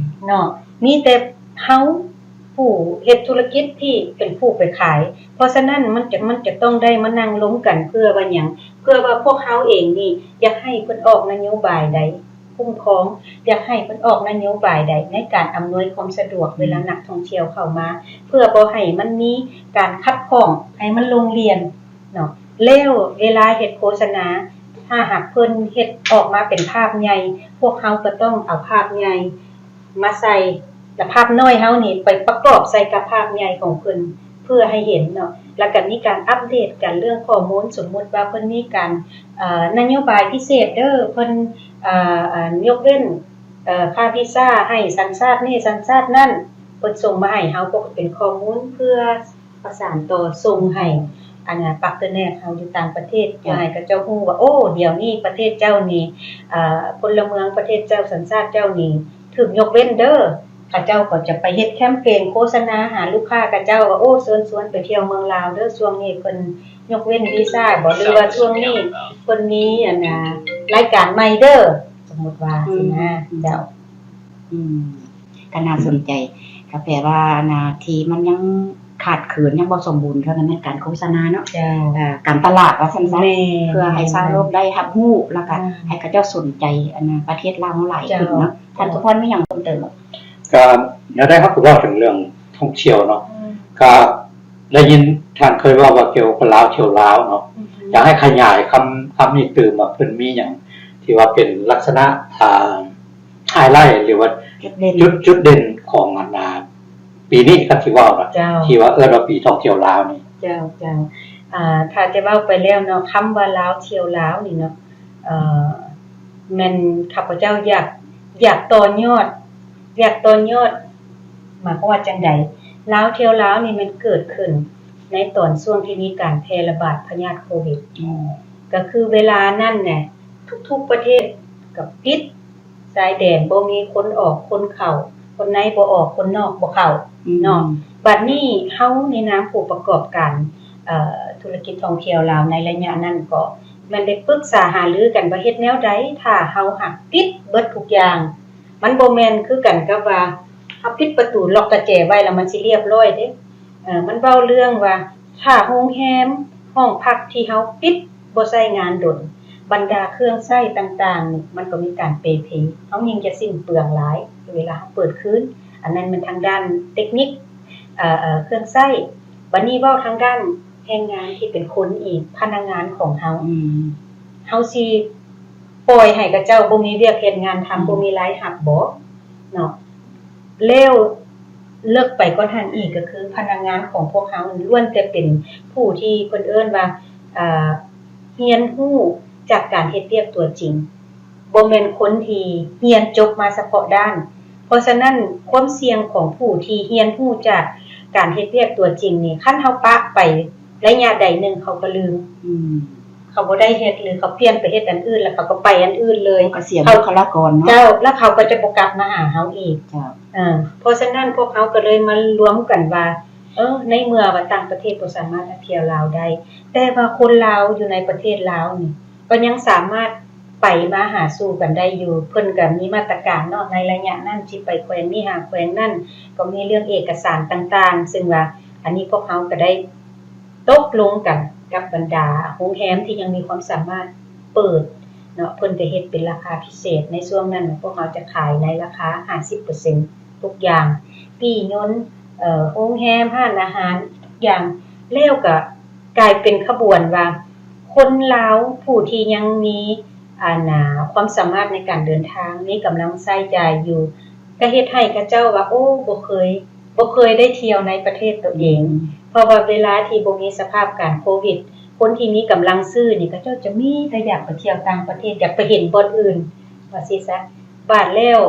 ເນາະ ມີແຕ່ເຮົາຜູ້ເຮັດທຸລະກິດທີ່ເປັນຜູ້ໄປຂາຍ ເພາະສະນັ້ນມັນຈະ ມັນຈະຕ້ອງໄດ້ມານັ່ງລົມກັນ ເພື່ອວ່າຫຍັງ? ເພື່ອວ່າພວກເຮົາເອງນີ້ຢາກໃຫ້ເພິ່ນອອກນະໂຍບາຍໃດ ຄຸ້ມຄອງ ຢາກໃຫ້ເພິ່ນອອກນະໂຍບາຍໃດໃນການອຳນວຍຄວາມສະດວກ ອືມ ເວລານັກທ່ອງທ່ຽວເຂົ້າມາ ເພື່ອບໍ່ໃຫ້ມັນມີການຂັດຂ້ອງ ໃຫ້ມັນລົງລຽນເນາະ ແລ້ວເວລາເຮັດໂຄສະນາ ຖ້າຫາກເພິ່ນເຮັດອອກມາເປັນພາບໃຫຍ່ ພວກເຮົາກໍຕ້ອງເອົາພາບໃຫຍ່ມາໃສ່ ແລະ ພາບນ້ອຍເຮົານີ້ໄປປະກອບໃສ່ກັບພາບໃຫຍ່ຂອງເພິ່ນ ເພື່ອໃຫ້ເຫັນເນາະ ແລ້ວກໍມີການອັບເດດກັນເລື່ອງຂໍ້ມູນ ສົມມຸດວ່າເພິ່ນມີການ ເອີ ນະໂຍບາຍພິເສດເດີ ເພິ່ນ ເອີ ຍົກເວັ້ນ ເອີ ຄ່າວີຊາໃຫ້ສັນຊາດນີ້ສັນຊາດນັ້ນ ເພິ່ນສົ່ງມາໃຫ້ເຮົາ ເພື່ອເປັນຂໍ້ມູນ ເພື່ອປະສານຕໍ່ສົ່ງໃຫ້ອັນ ພາກເຕີແນກເຮົາຢູ່ຕ່າງປະເທດ ເພື່ອໃຫ້ເຂົາເຈົ້າຮູ້ວ່າ ໂອ້ ດຽວນີ້ປະເທດເຈົ້ານີ້ ເອີ ພົນລະເມືອງປະເທດເຈົ້າ ສັນຊາດເຈົ້ານີ້ ຖືກຍົກເວັ້ນເດີ ເຂົາເຈົ້າກໍຈະໄປເຮັດແຄມເປນໂຄສະນາຫາລູກຄ້າເຂົາເຈົ້າວ່າ ໂອ້ ເຊີນຊວນໄປທ່ຽວເມືອງລາວເດີ ຊ່ວງນີ້ເພິ່ນຍົກເວັ້ນວີຊາບໍ ຫຼືວ່າຊ່ວງນີ້ເພິ່ນມີອັນນ່າລາຍການໃໝ່ເດີ ສົມມຸດວ່າ ອືມ ຊີ້ນະ ເຈົ້າ ອືມ ກໍໜ້າສົນໃຈ ກໍແປວ່າອັນນ່າທີ່ມັນຍັງຂາດເຂີນ ຍັງບໍ່ສົມບູນເທົ່ານັ້ນແມ່ນການໂຄສະນາເນາະ ເຈົ້າ ເອີ ການຕະຫຼາດວ່າຊັ້ນຊະ ແມ່ນ ເພື່ອໃຫ້ຊາວໂລກໄດ້ຮັບຮູ້ ແລ້ວກໍ ອືມ ໃຫ້ເຂົາເຈົ້າສົນໃຈອັນນ່າປະເທດລາວເຮົາຫຼາຍຂຶ້ນເນາະ ເຈົ້າ ທ່ານສຸພອນມີຫຍັງເພີ່ມເຕີມບໍ່? ກໍແນວໃດເຮົາກໍເວົ້າເຖິງເລື່ອງທ່ອງທ່ຽວເນາະ ອືມ ກໍໄດ້ຍິນທ່ານເຄີຍເວົ້າວ່າກ່ຽວກັບລາວທ່ຽວລາວເນາະ ອືມ ຢາກໃຫ້ຂະຫຍາຍຄຳ ຄຳນີ້ຕື່ມວ່າເພິ່ນມີຫຍັງທີ່ວ່າເປັນລັກສະນະ ອ່າ ໄຮໄລ ຫຼືວ່າ ຈຸດເດັ່ນ ຈຸດ ຈຸດເດັ່ນຂອງອັນນ່າ ປີນີ້ຄັນຊິເວົ້ານະ ເຈົ້າ ທີ່ວ່າເອີ້ນວ່າປີທ່ອງທ່ຽວລາວນີ້ ເຈົ້າ ເຈົ້າ ອ່າ ຖ້າຈະເວົ້າໄປແລ້ວເນາະ ຄຳວ່າລາວທ່ຽວລາວນີ້ເນາະ ເອີ ແມ່ນຂ້າພະເຈົ້າຢາກ ຢາກຕໍ່ຍອດ ຢາກຕໍ່ຍອດ ໝາຍຄວາມວ່າຈັ່ງໃດ? ລາວທ່ຽວລາວນີ້ແມ່ນເກີດຂຶ້ນໃນຕອນຊ່ວງທີ່ມີການແຜ່ລະບາດພະຍາດໂຄວິດ ອືມ ກໍຄືເວລານັ້ນແຫຼະ ທຸກໆປະເທດກໍປິດ ຊາຍແດນບໍ່ມີຄົນອອກຄົນເຂົ້າ ຄົນໃນບໍ່ອອກຄົນນອກບໍ່ເຂົ້າ ອືມ ເນາະ ບັດນີ້ເຮົາໃນນາມຜູ້ປະກອບການ ເອີ ທຸລະກິດທ່ອງທ່ຽວລາວໃນໄລຍະນັ້ນກໍແມ່ນໄດ້ປຶກສາຫາລືກັນວ່າເຮັດແນວໃດ ຖ້າເຮົາຫາກປິດເບິດທຸກຢ່າງ ມັນບໍ່ແມ່ນຄືກັນກັບວ່າ ເຮົາປິດປະຕູ ລັອກກະແຈໄວ້ແລ້ວ ມັນຊິລຽບລ້ອຍເດ້. ເອີ ມັນເວົ້າເລື່ອງວ່າ ຖ້າໂຮງແຮມ ຫ້ອງພັກທີ່ເຮົາປິດ ບໍ່ໃຊ້ງານດົນ ບັນດາເຄື່ອງໃຊ້ຕ່າງໆນີ້ ມັນກໍມີການເປເພ. ເຮົາຍິ່ງຈະສິ້ນເປືອງຫຼາຍ ເວລາເຮົາເປີດຄືນ. ອັນນັ້ນແມ່ນທາງດ້ານເຕັກນິກ ເອີ ເອີ ເຄື່ອງໃຊ້. ບັດນີ້ເວົ້າທາງດ້ານແຮງງານທີ່ເປັນຄົນອີກ ພະນັກງານຂອງເຮົາ ອືມ ເຮົາຊິປ່ອຍໃຫ້ເຂົາເຈົ້າບໍ່ມີວຽກເຮັດງານທຳ ອືມ ບໍ່ມີລາຍຮັບບໍເນາະ? ແລ້ວເລິກໄປກວ່ານັ້ນອີກ ກໍຄືພະນັກງານຂອງພວກເຮົາລ້ວນແຕ່ເປັນຜູ້ທີ່ເພິ່ນເອີ້ນວ່າ ເອີ ຮຽນຮູ້ຈາກການເຮັດວຽກຕົວຈິງ ບໍ່ແມ່ນຄົນທີ່ຮຽນຈົບມາສະເພາະດ້ານ. ເພາະສະນັ້ນ ຄວາມສ່ຽງຂອງຜູ້ທີ່ຮຽນຮູ້ຈາກການເຮັດວຽກຕົວຈິງນີ້ ຄັນເຮົາປະໄປໄລຍະໃດໜຶ່ງ ເຂົາກໍລືມ ອືມ ເຂົາບໍ່ໄດ້ເຮັດ ຫຼື ເຂົາປ່ຽນໄປເຮັດອັນອື່ນ ແລ້ວເຂົາກໍໄປອັນອື່ນເລີຍ ເຂົາກໍເສຍບຸກຄະລາກອນເນາະ. ເຈົ້າ ແລ້ວເຂົາກໍຈະບໍ່ກັບມາຫາເຮົາອີກ. ເຈົ້າ ເອີ ເພາະສະນັ້ນ ພວກເຮົາກໍເລີຍມາລວມກັນວ່າ ເອີ ໃນເມື່ອວ່າຕ່າງປະເທດບໍ່ສາມາດມາທ່ຽວລາວໄດ້ ແຕ່ວ່າຄົນລາວຢູ່ໃນປະເທດລາວນີ້ ກໍຍັງສາມາດໄປມາຫາສູ່ກັນໄດ້ຢູ່. ເພິ່ນກໍມີມາດຕະການເນາະ ໃນໄລຍະນັ້ນຊິໄປແຂວງນີ້ຫາແຂວງນັ້ນ ກໍມີເລື່ອງເອກະສານຕ່າງໆ ເຊິ່ງວ່າອັນນີ້ພວກເຮົາກໍໄດ້ຕົກລົງກັນກັບບັນດາໂຮງແຮມທີ່ຍັງມີຄວາມສາມາດເປີດເນາະ ເພິ່ນກໍເຮັດເປັນລາຄາພິເສດ. ໃນຊ່ວງນັ້ນພວກເຮົາຈະຂາຍໃນລາຄາຫ້າສິບເປີເຊັນທຸກຢ່າງ ປີ້ຍົນ ເອີ ໂຮງແຮມ ຮ້ານອາຫານ ທຸກຢ່າງ ແລ້ວກໍ ກາຍເປັນຂະບວນວ່າ ຄົນລາວຜູ້ທີ່ຍັງມີ ອັນ ອາ ຄວາມສາມາດໃນການເດີນທາງ ມີກຳລັງໃຊ້ຈ່າຍຢູ່ ກໍເຮັດໃຫ້ເຂົາເຈົ້າວ່າ ໂອ້ ບໍ່ເຄີຍ ບໍ່ເຄີຍໄດ້ທ່ຽວໃນປະເທດຕົວເອງ. ອືມ ເພາະວ່າເວລາທີ່ບໍ່ມີສະພາບການໂຄວິດ ຄົນທີ່ມີກຳລັງຊື້ນີ້ ເຂົາເຈົ້າຈະມີແຕ່ຢາກໄປທ່ຽວຕ່າງປະເທດ ຢາກໄປເຫັນບ່ອນອື່ນ ວ່າຊີ້ຊະ. ບາດແລ້ວ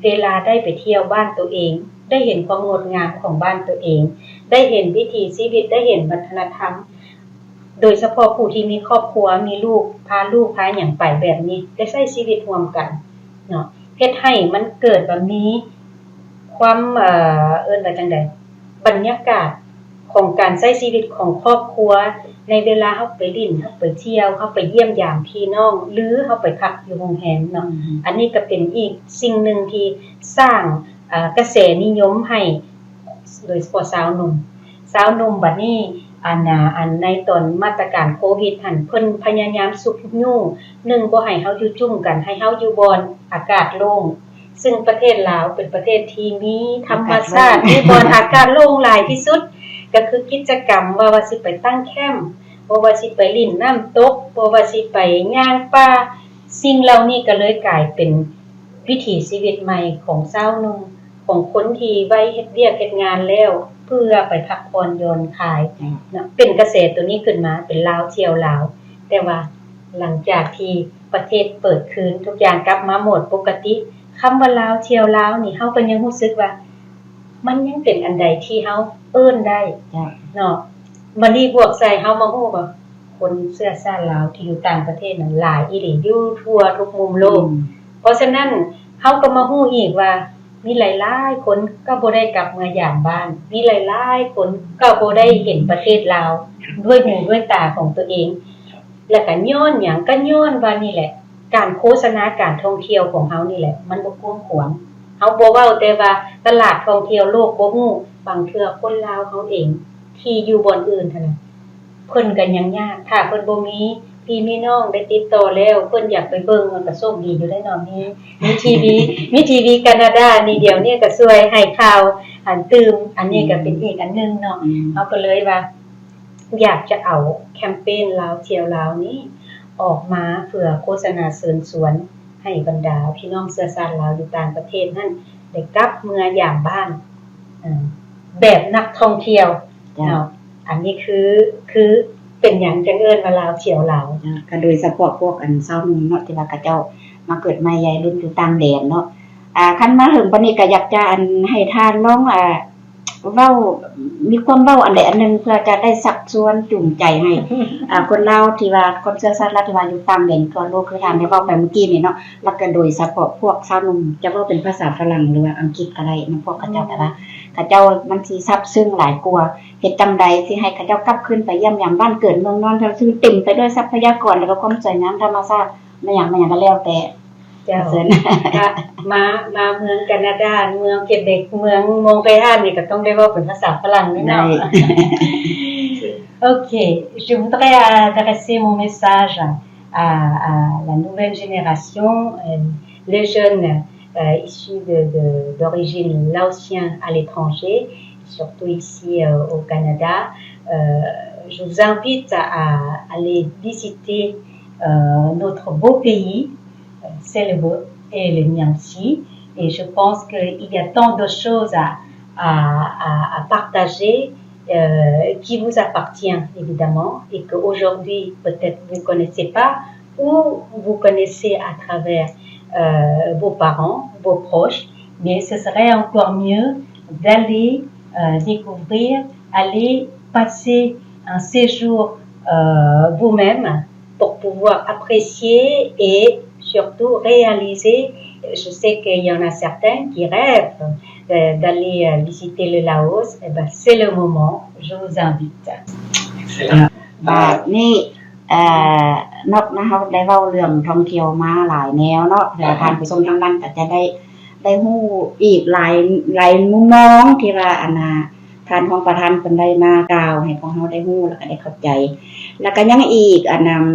ເວລາໄດ້ໄປທ່ຽວບ້ານຕົວເອງ ໄດ້ເຫັນຄວາມງົດງາມຂອງບ້ານຕົວເອງ ໄດ້ເຫັນວິຖີຊີວິດ ໄດ້ເຫັນວັດທະນະທຳ ໂດຍສະເພາະຜູ້ທີ່ມີຄອບຄົວ ມີລູກ ພາລູກພາຫຍັງໄປແບບນີ້ ໄດ້ໃຊ້ຊີວິດຮ່ວມກັນເນາະ ເຮັດໃຫ້ມັນເກີດວ່າມີຄວາມ ເອີ ເອີ້ນວ່າຈັ່ງໃດ ບັນຍາກາດຂອງການໃຊ້ຊີວິດຂອງຄອບຄົວ ໃນເວລາເຮົາໄປຫຼິ້ນ ເຮົາໄປທ່ຽວ ເຮົາໄປຢ້ຽມຢາມພີ່ນ້ອງ ຫຼື ເຮົາໄປພັກຢູ່ໂຮງແຮມເນາະ. ອືມ ອັນນີ້ກໍເປັນອີກສິ່ງໜຶ່ງທີ່ສ້າງ ເອີ ກະແສນິຍົມໃຫ້ ໂດຍສະເພາະຊາວໜຸ່ມ ຊາວໜຸ່ມ. ບັດນີ້ ອັນ ອັນ ໃນຕອນມາດຕະການໂຄວິດຫັ້ນ ເພິ່ນພະຍາຍາມຊຸກຍູ້ ໜຶ່ງ ບໍ່ໃຫ້ເຮົາຢູ່ຈຸ້ມກັນ ໃຫ້ເຮົາຢູ່ບ່ອນອາກາດໂລ່ງ ເຊິ່ງປະເທດລາວເປັນປະເທດທີ່ມີທຳມະຊາດ ອາກາດໂລ່ງ ມີບ່ອນອາກາດໂລ່ງຫຼາຍທີ່ສຸດ ກໍຄືກິດຈະກຳ ບໍ່ວ່າຊິໄປຕັ້ງແຄ້ມ ບໍ່ວ່າຊິໄປຫຼິ້ນນ້ຳຕົກ ບໍ່ວ່າຊິໄປຍ່າງປ່າ ສິ່ງເຫຼົ່ານີ້ກໍເລີຍກາຍເປັນວິຖີຊີວິດໃໝ່ຂອງຊາວໜຸ່ມ ຂອງຄົນທີ່ໄວເຮັດວຽກເຮັດງານແລ້ວ ເພື່ອໄປພັກຜ່ອນຢ່ອນຄາຍ ອືມ ເນາະ ເປັນກະແສໂຕນີ້ຂຶ້ນມາ ເປັນລາວທ່ຽວລາວ. ແຕ່ວ່າຫຼັງຈາກທີ່ປະເທດເປີດຄືນ ທຸກຢ່າງກັບມາໂໝດປົກກະຕິ ຄຳວ່າລາວທ່ຽວລາວນີ້ ເຮົາກໍຍັງຮູ້ສຶກວ່າ ມັນຍັງເປັນອັນໃດທີ່ເຮົາເອີ້ນໄດ້ ເຈົ້າ ເນາະ. ບັດນີ້ບວກໃສ່ເຮົາມາຮູ້ວ່າ ຄົນເຊື້ອຊາດລາວທີ່ຢູ່ຕ່າງປະເທດນັ້ນຫຼາຍອີ່ຫຼີ ຢູ່ທົ່ວທຸກມຸມໂລກ. ອືມ ເພາະສະນັ້ນ ເຮົາກໍມາຮູ້ອີກວ່າ ມີຫຼາຍໆຄົນກໍບໍ່ໄດ້ກັບເມືອຢາມບ້ານ ມີຫຼາຍໆຄົນກໍບໍ່ໄດ້ເຫັນປະເທດລາວດ້ວຍຫູດ້ວຍຕາຂອງຕົວເອງ. ແລ້ວກໍຍ້ອນຫຍັງ? ກໍຍ້ອນວ່ານີ້ແຫຼະ ການໂຄສະນາການທ່ອງທ່ຽວຂອງເຮົານີ້ແຫຼະ ມັນບໍ່ກວ້າງຂວາງ. ເຮົາບໍ່ເວົ້າແຕ່ວ່າຕະຫຼາດທ່ອງທ່ຽວໂລກບໍ່ຮູ້, ບາງເທື່ອຄົນລາວເຮົາເອງທີ່ຢູ່ບ່ອນອື່ນຫັ້ນນະ ເພິ່ນກໍຍັງຍາກ. ຖ້າເພິ່ນບໍ່ມີພີ່ມີນ້ອງໄດ້ຕິດຕໍ່ແລ້ວ ເພິ່ນຢາກໄປເບິ່ງ ມັນກໍໂຊກດີຢູ່ໄດ໋ເນາະ ມີ ມີທີວີ ມີທີວີການາດານີ້ ດຽວນີ້ກໍຊ່ວຍໃຫ້ຂ່າວ ອັນ ຕື່ມ. ອັນນີ້ກໍເປັນ ອືມ ອີກອັນໜຶ່ງເນາະ. ອືມ ເຮົາກໍເລີຍວ່າ ຢາກຈະເອົາແຄມເປນລາວທ່ຽວລາວນີ້ອອກມາ ເພື່ອໂຄສະນາເຊີນຊວນໃຫ້ບັນດາພີ່ນ້ອງເຊື້ອຊາດລາວຢູ່ຕ່າງປະເທດນັ້ນ ໄດ້ກັບເມືອຢາມບ້ານ ເອີ ແບບນັກທ່ອງທ່ຽວ ເຈົ້າ ເນາະ. ອັນນີ້ຄື ຄືເປັນຫຍັງຈັ່ງເອີ້ນວ່າລາວທ່ຽວລາວ? ເຈົ້າ ກໍໂດຍສະເພາະພວກ ອັນ ຊາວໜຸ່ມເນາະ ທີ່ວ່າເຂົາເຈົ້າມາເກີດໃໝ່ໃຫຍ່ລຸ້ນຢູ່ຕ່າງແດນເນາະ. ອ່າ ຄັນມາເຖິງປານນີ້ກໍຢາກຈະ ອັນ ໃຫ້ທ່ານລອງ ອ່າ ເວົ້າ ມີຄວາມເວົ້າອັນໃດອັນໜຶ່ງ ເພື່ອຈະໄດ້ຊັກຊວນຈູງໃຈໃຫ້ ອ່າ ຄົນລາວທີ່ວ່າ ຄົນເຊື້ອຊາດລາວທີ່ວ່າຢູ່ຕ່າງແດນທົ່ວໂລກ ຄືທ່ານໄດ້ເວົ້າໄປເມື່ອກີ້ນີ້ເນາະ ແລ້ວກໍໂດຍສະເພາະພວກຊາວໜຸ່ມ ຈະເວົ້າເປັນພາສາຝຣັ່ງ ຫຼືວ່າອັງກິດກໍໄດ້ນຳພວກເຂົາເຈົ້າ ອືມ ແຕ່ວ່າເຂົາເຈົ້າມັນຊິຊາບຊຶ້ງຫຼາຍກວ່າ. ເຮັດຈັ່ງໃດຊິໃຫ້ເຂົາເຈົ້າກັບຄືນໄປຢ້ຽມຢາມບ້ານເກີດເມືອງນອນ ທີ່ເຕັມໄປດ້ວຍຊັບພະຍາກອນ ແລ້ວກໍຄວາມສວຍງາມທຳມະຊາດ ແມ່ນຫຍັງ ແມ່ນຫຍັງກໍແລ້ວແຕ່. ເຈົ້າ ເຊີນ ກະມາ ມາເມືອງການາດາ ເມືອງເຄເບັກ ເມືອງມອງໄກຮານນີ້ ກໍຕ້ອງໄດ້ເວົ້າເປັນພາສາຝຣັ່ງແນ່ເນາະ. ໂອເຄ je voudrais adresser mon message à, à la nouvelle génération, euh, les jeunes, euh, issus de, de, d'origine laotienne à l'étranger, surtout ici, euh, au Canada. Euh, je vous invite à, à aller visiter, euh, notre beau pays, euh, c'est le vôtre et le mien aussi. Et je pense qu'il y a tant de choses à, à, à, à partager, euh, qui vous appartient évidemment et qu'aujourd'hui peut-être vous connaissez pas ou vous connaissez à travers, euh, vos parents, vos proches, mais ce serait encore mieux d'aller, euh, découvrir, aller passer un séjour, euh, vous-même pour pouvoir apprécier et surtout réaliser. Je sais qu'il y en a certains qui rêvent, euh, d'aller, euh, visiter le Laos. Eh ben, c'est le moment. Je vous invite. Excellent. ບາດນີ້ ເອີ ນອກນະ ເຮົາໄດ້ເວົ້າເລື່ອງທ່ອງທ່ຽວມາຫຼາຍແນວເນາະ ແລ້ວທ່ານຜູ້ຊົມທາງບ້ານກໍຈະໄດ້ ໄດ້ຮູ້ອີກຫຼາຍ ຫຼາຍມຸມມອງທີ່ວ່າ ອັນນ່າ ທ່ານຮອງປະທານເພິ່ນໄດ້ມາກ່າວໃຫ້ພວກເຮົາໄດ້ຮູ້ ແລ້ວກໍໄດ້ເຂົ້າໃຈ. ແລ້ວກໍຍັງອີກ ອັນນ່າ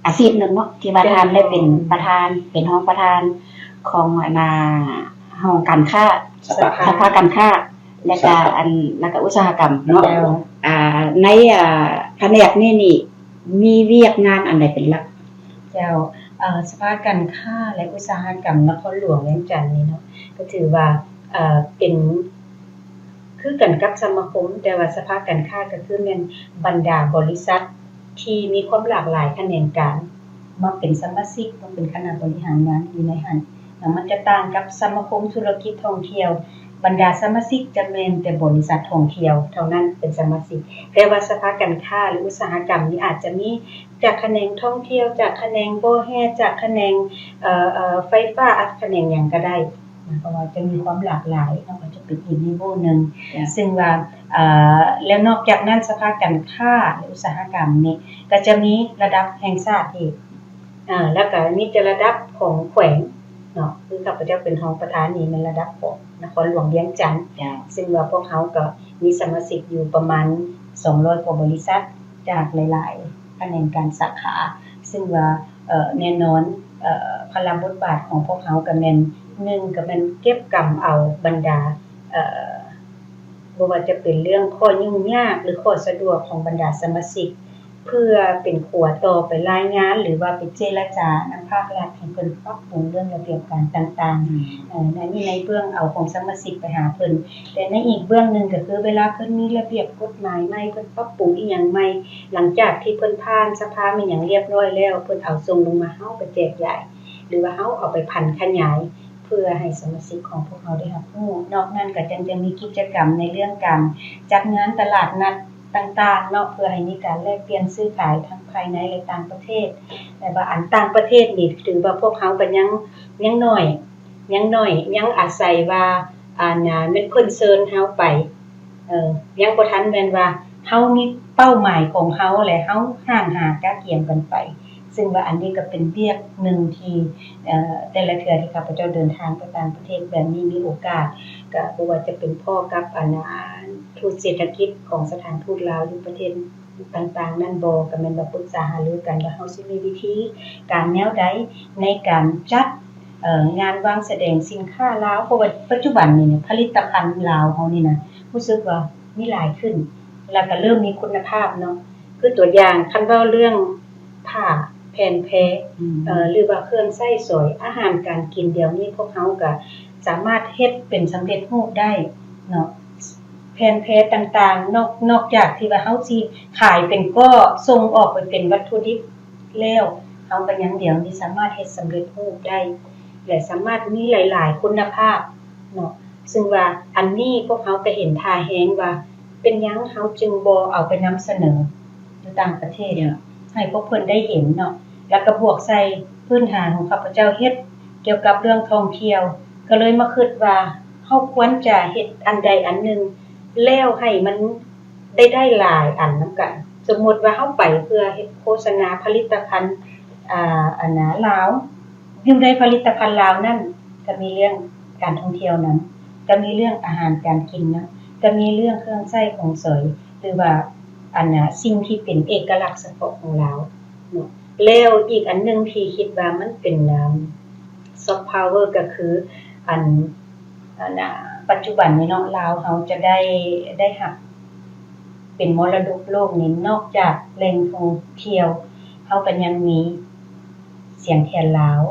ອາຊີບໜຶ່ງເນາະ ທີ່ວ່າ ເຈົ້າ ທ່ານໄດ້ເປັນປະທານ ເປັນຮອງປະທານຂອງ ອັນນ່າ ຫ້ອງການຄ້າ ສະພາ ສະພາການຄ້າ ແລະກະ ສະພາ ອັນ ແລະກະອຸດສາຫະກຳເນາະ. ເຈົ້າ ອ່າ ໃນ ອ່າ ພະແນກນີ້ນີ້ ມີວຽກງານອັນໃດເປັນຫຼັກ? ເຈົ້າ ເອີ ສະພາການຄ້າ ແລະ ອຸດສາຫະກຳນະຄອນຫຼວງວຽງຈັນນີ້ເນາະ ກໍຖືວ່າ ເອີ ເປັນຄືກັນກັບສະມາຄົມ, ແຕ່ວ່າສະພາການຄ້າກໍຄືແມ່ນບັນດາບໍລິສັດທີ່ມີຄວາມຫຼາກຫຼາຍຂະແໜງການ ມາເປັນສະມາຊິກ, ມາເປັນຄະນະບໍລິຫານງານຢູ່ໃນຫັ້ນເນາະ. ມັນຈະຕ່າງກັບສະມາຄົມທຸລະກິດທ່ອງທ່ຽວ, ບັນດາສະມາຊິກຈະແມ່ນແຕ່ບໍລິສັດທ່ອງທ່ຽວເທົ່ານັ້ນເປັນສະມາຊິກ, ແຕ່ວ່າສະພາການຄ້າ ຫຼື ອຸດສາຫະກຳນີ້ອາດຈະມີຈາກຂະແໜງທ່ອງທ່ຽວ, ຈາກຂະແໜງບໍ່ແຮ່, ຈາກຂະແໜງ ເອີ ເອີ ໄຟຟ້າ, ອາດຂະແໜງຫຍັງກໍໄດ້. ໝາຍຄວາມວ່າຈະມີຄວາມຫຼາກຫຼາຍເນາະ, ກໍຈະເປັນອີກເນເວີໜຶ່ງ. ເຊິ່ງວ່າ ເອີ ແລ້ວນອກຈາກນັ້ນ ສະພາການຄ້າ ແລະ ອຸດສາຫະກຳນີ້ ກໍຈະມີລະດັບແຫ່ງຊາດອີກ ເອີ ແລ້ວກໍມີແຕ່ລະດັບຂອງແຂວງເນາະ, ຄືຂ້າພະເຈົ້າເປັນຮອງປະທານນີ້ ແມ່ນລະດັບຂອງນະຄອນຫຼວງວຽງຈັນ. ເຈົ້າ. ເຊິ່ງວ່າພວກເຮົາກໍມີສະມາຊິກຢູ່ປະມານສອງຮ້ອຍກວ່າບໍລິສັດ ຈາກຫຼາຍໆຂະແໜງການສາຂາ, ເຊິ່ງວ່າ ເອີ ແນ່ນອນ ເອີ ພາລະບົດບາດຂອງພວກເຮົາກໍແມ່ນ ໜຶ່ງ ກໍແມ່ນເກັບກຳເອົາບັນດາ ເອີ ບໍ່ວ່າຈະເປັນເລື່ອງຂໍ້ຫຍຸ້ງຍາກ ຫຼື ຂໍ້ສະດວກຂອງບັນດາສະມາຊິກ ເພື່ອເປັນຂົວຕໍ່ໄປລາຍງານ ຫຼືວ່າໄປເຈລະຈານຳພາກລັດໃຫ້ເພິ່ນປັບປຸງເລື່ອງລະບຽບການຕ່າງໆ. ອືມ. ເອີ ໃນນີ້ໃນເບື້ອງເອົາຂອງສະມາຊິກໄປຫາເພິ່ນ, ແຕ່ໃນອີກເບື້ອງໜຶ່ງກໍຄືເວລາເພິ່ນມີລະບຽບກົດໝາຍໃໝ່, ເພິ່ນປັບປຸງອີ່ຫຍັງໃໝ່, ຫຼັງຈາກທີ່ເພິ່ນຜ່ານສະພາແມ່ນຫຍັງລຽບຮ້ອຍແລ້ວ, ເພິ່ນເອົາສົ່ງລົງມາເຮົາໄປແຈກຢາຍ ຫຼືວ່າເຮົາເອົາໄປຜັນຂະຫຍາຍ ເພື່ອໃຫ້ສະມາຊິກຂອງພວກເຮົາໄດ້ຮັບຮູ້. ນອກນັ້ນກໍຍັງຈະມີກິດຈະກຳໃນເລື່ອງການຈັດງານຕະຫຼາດນັດຕ່າງໆເນາະ, ເພື່ອໃຫ້ມີການແລກປ່ຽນຊື້ຂາຍທັງພາຍໃນ ແລະ ຕ່າງປະເທດ. ແຕ່ວ່າອັນຕ່າງປະເທດນີ້ຖືວ່າພວກເຮົາກໍຍັງ ຍັງໜ້ອຍ ຍັງໜ້ອຍ ຍັງອາໄສວ່າ ອັນນ່າ ແມ່ນເພິ່ນເຊີນເຮົາໄປ ເອີ ຍັງບໍ່ທັນແມ່ນວ່າເຮົາມີເປົ້າໝາຍຂອງເຮົາ ແລະ ເຮົາຮ່າງຫາກະກຽມກັນໄປ. ເຊິ່ງວ່າອັນນີ້ກໍເປັນວຽກໜຶ່ງທີ່ ເອີ ແຕ່ລະເທື່ອທີ່ຂ້າພະເຈົ້າເດີນທາງໄປຕ່າງປະເທດແບບນີ້ ມີໂອກາດ ກໍບໍ່ວ່າຈະເປັນພໍ້ກັບ ອັນນ່າ ທູດເສດຖະກິດຂອງສະຖານທູດລາວຢູ່ປະເທດຕ່າງໆນັ້ນບໍ ກໍແມ່ນວ່າປຶກສາຫາລືກັນວ່າເຮົາຊິມີວິທີການແນວໃດໃນການຈັດ ເອີ ງານວາງສະແດງສິນຄ້າລາວ, ເພາະວ່າປັດຈຸບັນນີ້ນະ ຜະລິດຕະພັນລາວເຮົານີ້ນະ ຮູ້ສຶກວ່າມີຫຼາຍຂຶ້ນ ແລ້ວກໍເລີ່ມມີຄຸນນະພາບເນາະ. ຄືຕົວຢ່າງ ຄັນເວົ້າເລື່ອງຜ້າ ແຜ່ນແພ ອືມ ເອີ ຫຼືວ່າເຄື່ອງໃຊ້ສອຍ ອາຫານການກິນ ດຽວນີ້ພວກເຮົາກໍສາມາດເຮັດເປັນສຳເລັດຮູບໄດ້ເນາະ. ແຜ່ນແພຕ່າງໆ ນອກ ນອກຈາກທີ່ວ່າເຮົາຊິຂາຍເປັນກໍ ສົ່ງອອກໄປເປັນວັດຖຸດິບແລ້ວ, ເຮົາກໍຍັງດຽວນີ້ສາມາດເຮັດສຳເລັດຮູບໄດ້ ແລະ ສາມາດມີຫຼາຍໆຄຸນນະພາບເນາະ. ເຊິ່ງວ່າອັນນີ້ພວກເຮົາກໍເຫັນທ່າແຮງວ່າ ເປັນຫຍັງເຮົາຈຶ່ງບໍ່ເອົາໄປນຳສະເໜີຢູ່ຕ່າງປະເທດ ໃຫ້ພວກເພິ່ນໄດ້ເຫັນເນາະ. ແລ້ວກໍບວກໃສ່ພື້ນຖານຂອງຂ້າພະເຈົ້າເຮັດກ່ຽວກັບເລື່ອງທ່ອງທ່ຽວ ກໍເລີຍມາຄິດວ່າ ເຮົາຄວນຈະເຮັດອັນໃດອັນໜຶ່ງ ແລ້ວໃຫ້ມັນໄດ້ ໄດ້ຫຼາຍອັນນຳກັນ. ສົມມຸດວ່າເຮົາໄປເພື່ອເຮັດໂຄສະນາຜະລິດຕະພັນ ອ່າ ອັນນາ ລາວ ຢູ່ໃນຜະລິດຕະພັນລາວນັ້ນ ກໍມີເລື່ອງການທ່ອງທ່ຽວນຳ, ກໍມີເລື່ອງອາຫານການກິນນຳ, ກໍມີເລື່ອງເຄື່ອງໃຊ້ຂອງສອຍ ຫຼືວ່າ ອັນນ່າ ສິ່ງທີ່ເປັນເອກະລັກສະເພາະຂອງລາວເນາະ. ແລ້ວອີກອັນໜຶ່ງທີ່ຄິດວ່າມັນເປັນ ອາ soft power ກໍຄື ອັນ ອັນນ່າ ປັດຈຸບັນນີ້ເນາະ ລາວເຮົາຈະໄດ້ ໄດ້ຮັບເປັນມໍລະດົກໂລກນີ້ ນອກຈາກແຫຼ່ງທ່ອງທ່ຽວ ເຮົາກໍຍັງມີສຽງແຄນລາວ,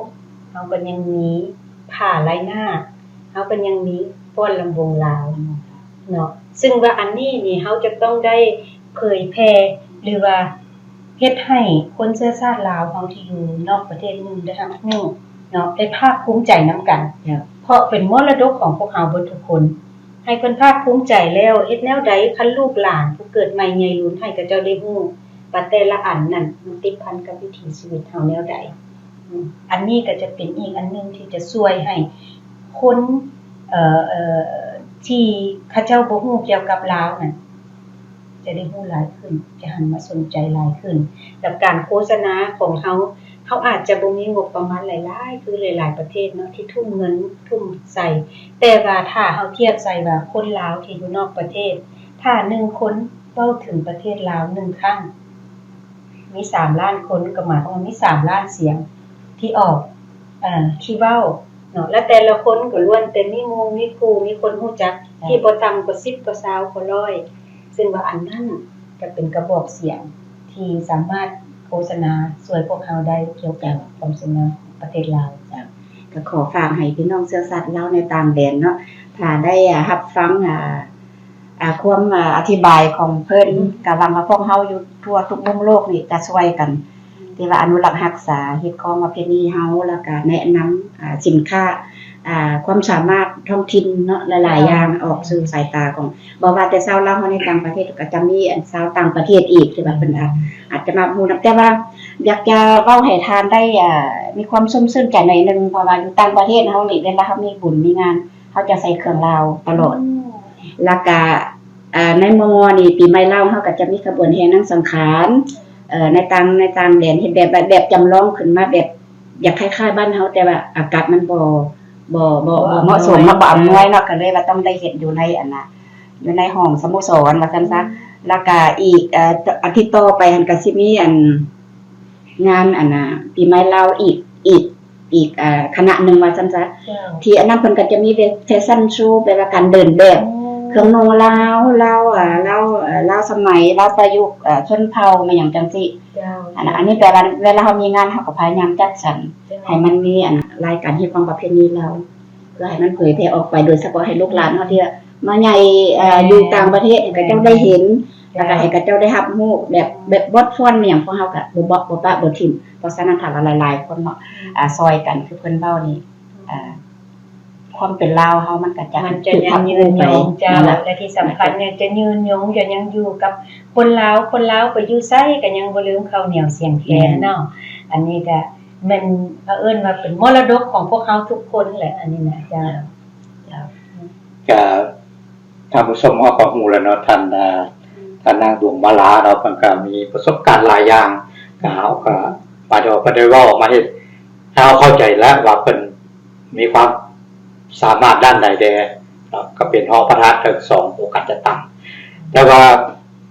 ເຮົາກໍຍັງມີຜ້າລາຍໜ້າ, ເຮົາກໍຍັງມີຟ້ອນລຳວົງລາວເນາະ. ຊຶ່ງວ່າອັນນີ້ນີ້ ເຮົາຈະຕ້ອງໄດ້ເຜີຍແຜ່ ຫຼືວ່າ ເຮັດໃຫ້ຄົນເຊື້ອຊາດລາວເຮົາທີ່ຢູ່ນອກປະເທດໜຶ່ງໄດ້ຮັບຮູ້ເນາະ ໄດ້ພາກພູມໃຈນຳກັນ ເພາະເປັນມໍລະດົກຂອງພວກເຮົາເບິດທຸກຄົນ ໃຫ້ເພິ່ນພາກພູມໃຈແລ້ວ ເຮັດແນວໃດຄັນລູກຫຼານຜູ້ເກີດໃໝ່ໃຫຍ່ລຸນ ໃຫ້ເຂົາເຈົ້າໄດ້ຮູ້ວ່າແຕ່ລະອັນນັ້ນມັນຕິດພັນກັບວິຖີຊີວິດເຮົາແນວໃດ. ອືມ ອັນນີ້ກໍຈະເປັນອີກອັນໜຶ່ງທີ່ຈະຊ່ວຍໃຫ້ຄົນ ເອີ ເອີ ທີ່ເຂົາເຈົ້າບໍ່ຮູ້ກ່ຽວກັບລາວນັ້ນ ຈະໄດ້ຮູ້ຫຼາຍຂຶ້ນ ຈະຫັນມາສົນໃຈຫຼາຍຂຶ້ນ. ແລ້ວການໂຄສະນາຂອງເຮົາ ເຮົາອາດຈະບໍ່ມີງົບປະມານຫຼາຍໆ ຄືຫຼາຍໆປະເທດເນາະ ທີ່ທຸ່ມເງິນທຸ່ມໃສ່ ແຕ່ວ່າຖ້າເຮົາທຽບໃສ່ວ່າຄົນລາວທີ່ຢູ່ນອກປະເທດ ຖ້າໜຶ່ງຄົນເວົ້າເຖິງປະເທດລາວໜຶ່ງຄັ້ງ ມີສາມລ້ານຄົນ ກໍໝາຍຄວາມວ່າມີສາມລ້ານສຽງທີ່ອອກ ເອີ ທີ່ເວົ້າເນາະ ແລະ ແຕ່ລະຄົນກໍລ້ວນແຕ່ມີໝູ່ມີຄູ່ ມີຄົນຮູ້ຈັກ ທີ່ບໍ່ຕ່ຳກວ່າສິບ ກວ່າຊາວ ກວ່າຮ້ອຍ ຊຶ່ງວ່າອັນນັ້ນກໍເປັນກະບອກສຽງທີ່ສາມາດໂຄສະນາຊ່ວຍພວກເຮົາໄດ້ກ່ຽວກັບຄວາມສວຍງາມຂອງປະເທດລາວ. ເຈົ້າ ກໍຂໍຝາກໃຫ້ພີ່ນ້ອງເຊື້ອຊາດລາວໃນຕ່າງແດນເນາະ ຖ້າໄດ້ ອາ ຮັບຟັງ ອາ ອາ ຄວາມ ອາ ອະທິບາຍຂອງເພິ່ນ ກໍຫວັງວ່າພວກເຮົາຢູ່ທົ່ວທຸກມຸມໂລກນີ້ຈະຊ່ວຍກັນ ທີ່ວ່າອະນຸລັກຮັກສາຮີດຄອງປະເພນີເຮົາ ແລ້ວກະແນະນຳ ອາ ສິນຄ້າ ອາ ຄວາມສາມາດທ້ອງຖິ່ນເນາະ ຫຼາຍໆຢ່າງອອກສູ່ສາຍຕາຂອງ ບໍ່ວ່າແຕ່ຊາວລາວເຮົາໃນຕ່າງປະເທດ ກໍຈະມີອັນຊາວຕ່າງປະເທດອີກ ທີ່ວ່າເພິ່ນອາດ ອາດຈະມາຮູ້ນຳ ແຕ່ວ່າຢາກຈະເວົ້າໃຫ້ທ່ານໄດ້ ອາ ມີຄວາມຊົມຊື່ນໃຈໜ້ອຍໜຶ່ງ ເພາະວ່າຢູ່ຕ່າງປະເທດເຮົານີ້ ເວລາເຮົາມີບຸນມີງານ ເຮົາຈະໃສ່ເຄື່ອງລາວຕະຫຼອດ ແລ້ວກະ ອາ ໃນມໍ່ນີ້ ປີໃໝ່ລາວເຮົາກໍຈະມີຂະບວນແຫ່ນາງສັງຂານ ເອີ ໃນຕ່າງ ໃນຕ່າງແດນເຮັດແບບ ແບບຈຳລອງຂຶ້ນມາ ແບບຢາກຄ້າຍໆບ້ານເຮົາ ແຕ່ວ່າອາກາດມັນບໍ່ ບໍ່ ບໍ່ ບໍ່ເໝາະສົມ ບໍ່ອຳນວຍ ບໍ່ອຳນວຍເນາະ ກໍເລີຍວ່າຕ້ອງໄດ້ເຮັດຢູ່ໃນອັນນ່າ ຢູ່ໃນຫ້ອງສະໂມສອນວ່າຊັ້ນຊະ ແລ້ວກະອີກ ເອີ ອາທິດຕໍ່ໄປຫັ້ນກໍຊິມີອັນ ງານອັນນ່າ ປີໃໝ່ລາວອີກ ອີກ ອີກ ອາ ຄະນະໜຶ່ງວ່າຊັ້ນຊະ ທີ່ອັນນັ້ນເພິ່ນກໍຈະມີແຟຊັນໂຊ ແບບວ່າການເດີນແບບ ເຄື່ອງນຸ່ງລາວ ລາວ ອາ ລາວ ອາ ລາວສະໄໝ ລາວປະຍຸກ ອາ ຊົນເຜົ່າ ແມ່ນຫຍັງຈັ່ງຊີ້. ອັນ ອັນນີ້ແປວ່າເວລາເຮົາມີງານ ເຮົາກໍພະຍາຍາມຈັດສັນໃຫ້ມັນມີອັນລາຍການຮີດຄອງປະເພນີລາວ ເພື່ອໃຫ້ມັນເຜີຍແຜ່ອອກໄປ ໂດຍສະເພາະໃຫ້ລູກຫຼານເຮົາທີ່ມາໃຫຍ່ ເອີ ຢູ່ຕ່າງປະເທດ ໃຫ້ເຂົາເຈົ້າໄດ້ເຫັນ ແລ້ວກໍໃຫ້ເຂົາເຈົ້າໄດ້ຮັບຮູ້ແບບ ແບບບົດຟ້ອນແມ່ນຫຍັງ ພວກເຮົາກໍບໍ່ເບາະ ບໍ່ປະ ບໍ່ຖິ້ມ. ເພາະສະນັ້ນ ຖ້າວ່າຫຼາຍໆຄົນເນາະ ອາ ຊ່ອຍກັນ ຄືເພິ່ນເວົ້ານີ້ ອາ ຄວາມເປັນລາວເຮົາມັນກໍຈະ ມັນຈະຍັງຍືນຍົງ ເຈົ້າ ແລະທີ່ສຳຄັນຍັງຈະຍືນຍົງ ຈະຍັງຢູ່ກັບຄົນລາວ ຄົນລາວໄປຢູ່ໃສກໍຍັງບໍ່ລືມເຂົ້າໜຽວສຽງແຄນເນາະ. ອັນນີ້ກໍແມ່ນ ເຂົາເອີ້ນວ່າເປັນມໍລະດົກຂອງພວກເຮົາທຸກຄົນແຫຼະ ອັນນີ້ນະ ເຈົ້າ. ເຈົ້າ ກໍທ່ານຜູ້ຊົມເຮົາກໍຮູ້ແລ້ວເນາະ ທ່ານ ອາ ທ່ານນາງດວງມາລາເນາະ ເພິ່ນກໍມີປະສົບການຫຼາຍຢ່າງ ກໍເຮົາກໍ ບາດເຮົາກໍໄດ້ເວົ້າມາເຮັດໃຫ້ເຮົາເຂົ້າໃຈແລ້ວວ່າເພິ່ນມີຄວາມສາມາດດ້ານໃດແດ່ເນາະ ກໍເປັນຮອງປະທານເຖິງສອງໂອກາດຈັດຕັ້ງ ແຕ່ວ່າ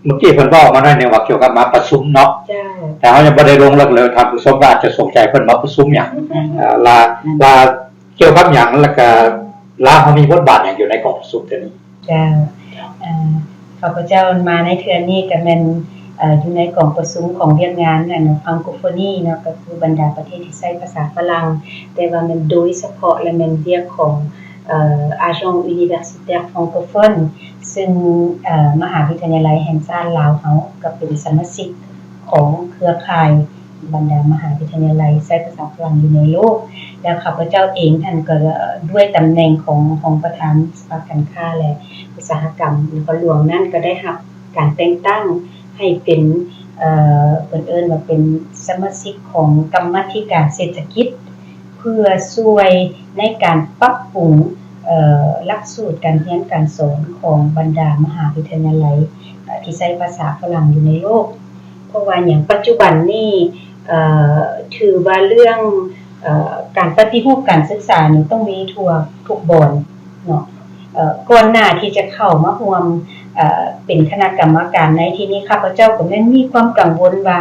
ເມື່ອກີ້ເພິ່ນເວົ້າມາໜ້ອຍໜຶ່ງວ່າກ່ຽວກັບມາປະຊຸມເນາະ ເຈົ້າ ແຕ່ເຮົາຍັງບໍ່ໄດ້ລົງເລິກເລີຍ ທ່ານຜູ້ຊົມກໍອາດຈະສົງໄສເພິ່ນມາປະຊຸມຫຍັງ ເອີ ວ່າ ວ່າ ກ່ຽວກັບຫຍັງ ແລ້ວກະລາວເຮົາມີບົດບາດຫຍັງຢູ່ໃນກອງປະຊຸມເທື່ອນີ້? ເຈົ້າ ເອີ ຂ້າພະເຈົ້າມາໃນເທື່ອນີ້ກະແມ່ນ ເອີ ຢູ່ໃນກອງປະຊຸມຂອງວຽກງານ ອັນ Francophonie ເນາະ ກະຄືບັນດາປະເທດທີ່ໃຊ້ພາສາຝຣັ່ງ ແຕ່ວ່າແມ່ນໂດຍສະເພາະ ແລະ ແມ່ນວຽກຂອງ ເອີ Agence Universitaire Francophone ຊຶ່ງ ເອີ ມະຫາວິທະຍາໄລແຫ່ງຊາດລາວເຮົາກະເປັນສະມາຊິກຂອງເຄືອຂ່າຍ ບັນດາມະຫາວິທະຍາໄລໃຊ້ພາສາຝຣັ່ງຢູ່ໃນໂລກ ແລ້ວຂ້າພະເຈົ້າເອງຫັ້ນກໍດ້ວຍຕຳແໜ່ງຂອງຮອງປະທານສະພາການຄ້າ ແລະ ອຸດສາຫະກຳນະຄອນຫຼວງນັ້ນ ກໍໄດ້ຮັບການແຕ່ງຕັ້ງໃຫ້ເປັນ ເອີ ເພິ່ນເອີ້ນວ່າເປັນສະມາຊິກຂອງກຳມາທິການເສດຖະກິດ ເພື່ອຊ່ວຍໃນການປັບປຸງ ເອີ ຫຼັກສູດການຮຽນການສອນຂອງບັນດາມະຫາວິທະຍາໄລ ເອີ ທີ່ໃຊ້ພາສາຝຣັ່ງຢູ່ໃນໂລກ. ເພາະວ່າຫຍັງ? ປັດຈຸບັນນີ້ ເອີ ຖືວ່າເລື່ອງ ເອີ ການປະຕິຮູບການສຶກສານີ້ຕ້ອງມີທົ່ວທຸກບ່ອນເນາະ. ເອີ ກ່ອນໜ້າທີ່ຈະເຂົ້າມາຮ່ວມ ເອີ ເປັນຄະນະກຳມະການໃນທີ່ນີ້ ຂ້າພະເຈົ້າກໍແມ່ນມີຄວາມກັງວົນວ່າ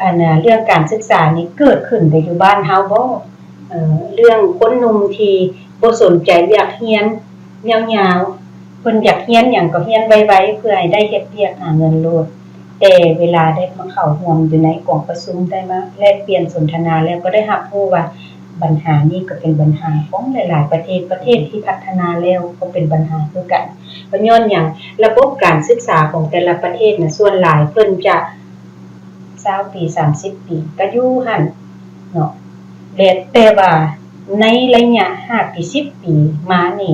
ອັນນ່າ ເລື່ອງການສຶກສານີ້ເກີດຂຶ້ນແຕ່ຢູ່ບ້ານເຮົາບໍ່? ເອີ ເລື່ອງຄົນໜຸ່ມທີ່ບໍ່ສົນໃຈຢາກຮຽນຍາວໆ, ເພິ່ນຢາກຮຽນຫຍັງກໍຮຽນໄວໆ ເພື່ອໃຫ້ໄດ້ເຮັດວຽກຫາເງິນໂລດ. ແຕ່ເວລາໄດ້ມາເຂົ້າຮ່ວມຢູ່ໃນກອງປະຊຸມ, ໄດ້ມາແລກປ່ຽນສົນທະນາແລ້ວ ກໍໄດ້ຮັບຮູ້ວ່າບັນຫານີ້ກໍເປັນບັນຫາຂອງຫຼາຍໆປະເທດ, ປະເທດທີ່ພັດທະນາແລ້ວກໍເປັນບັນຫາຄືກັນ. ກໍຍ້ອນຫຍັງ? ລະບົບການສຶກສາຂອງແຕ່ລະປະເທດນະ ສ່ວນຫຼາຍເພິ່ນຈະ ຊາວປີ ສາມສິບປີ ກໍຢູ່ຫັ້ນເນາະ ແລະ ແຕ່ວ່າໃນໄລຍະ ຫ້າປີ ສິບປີມານີ້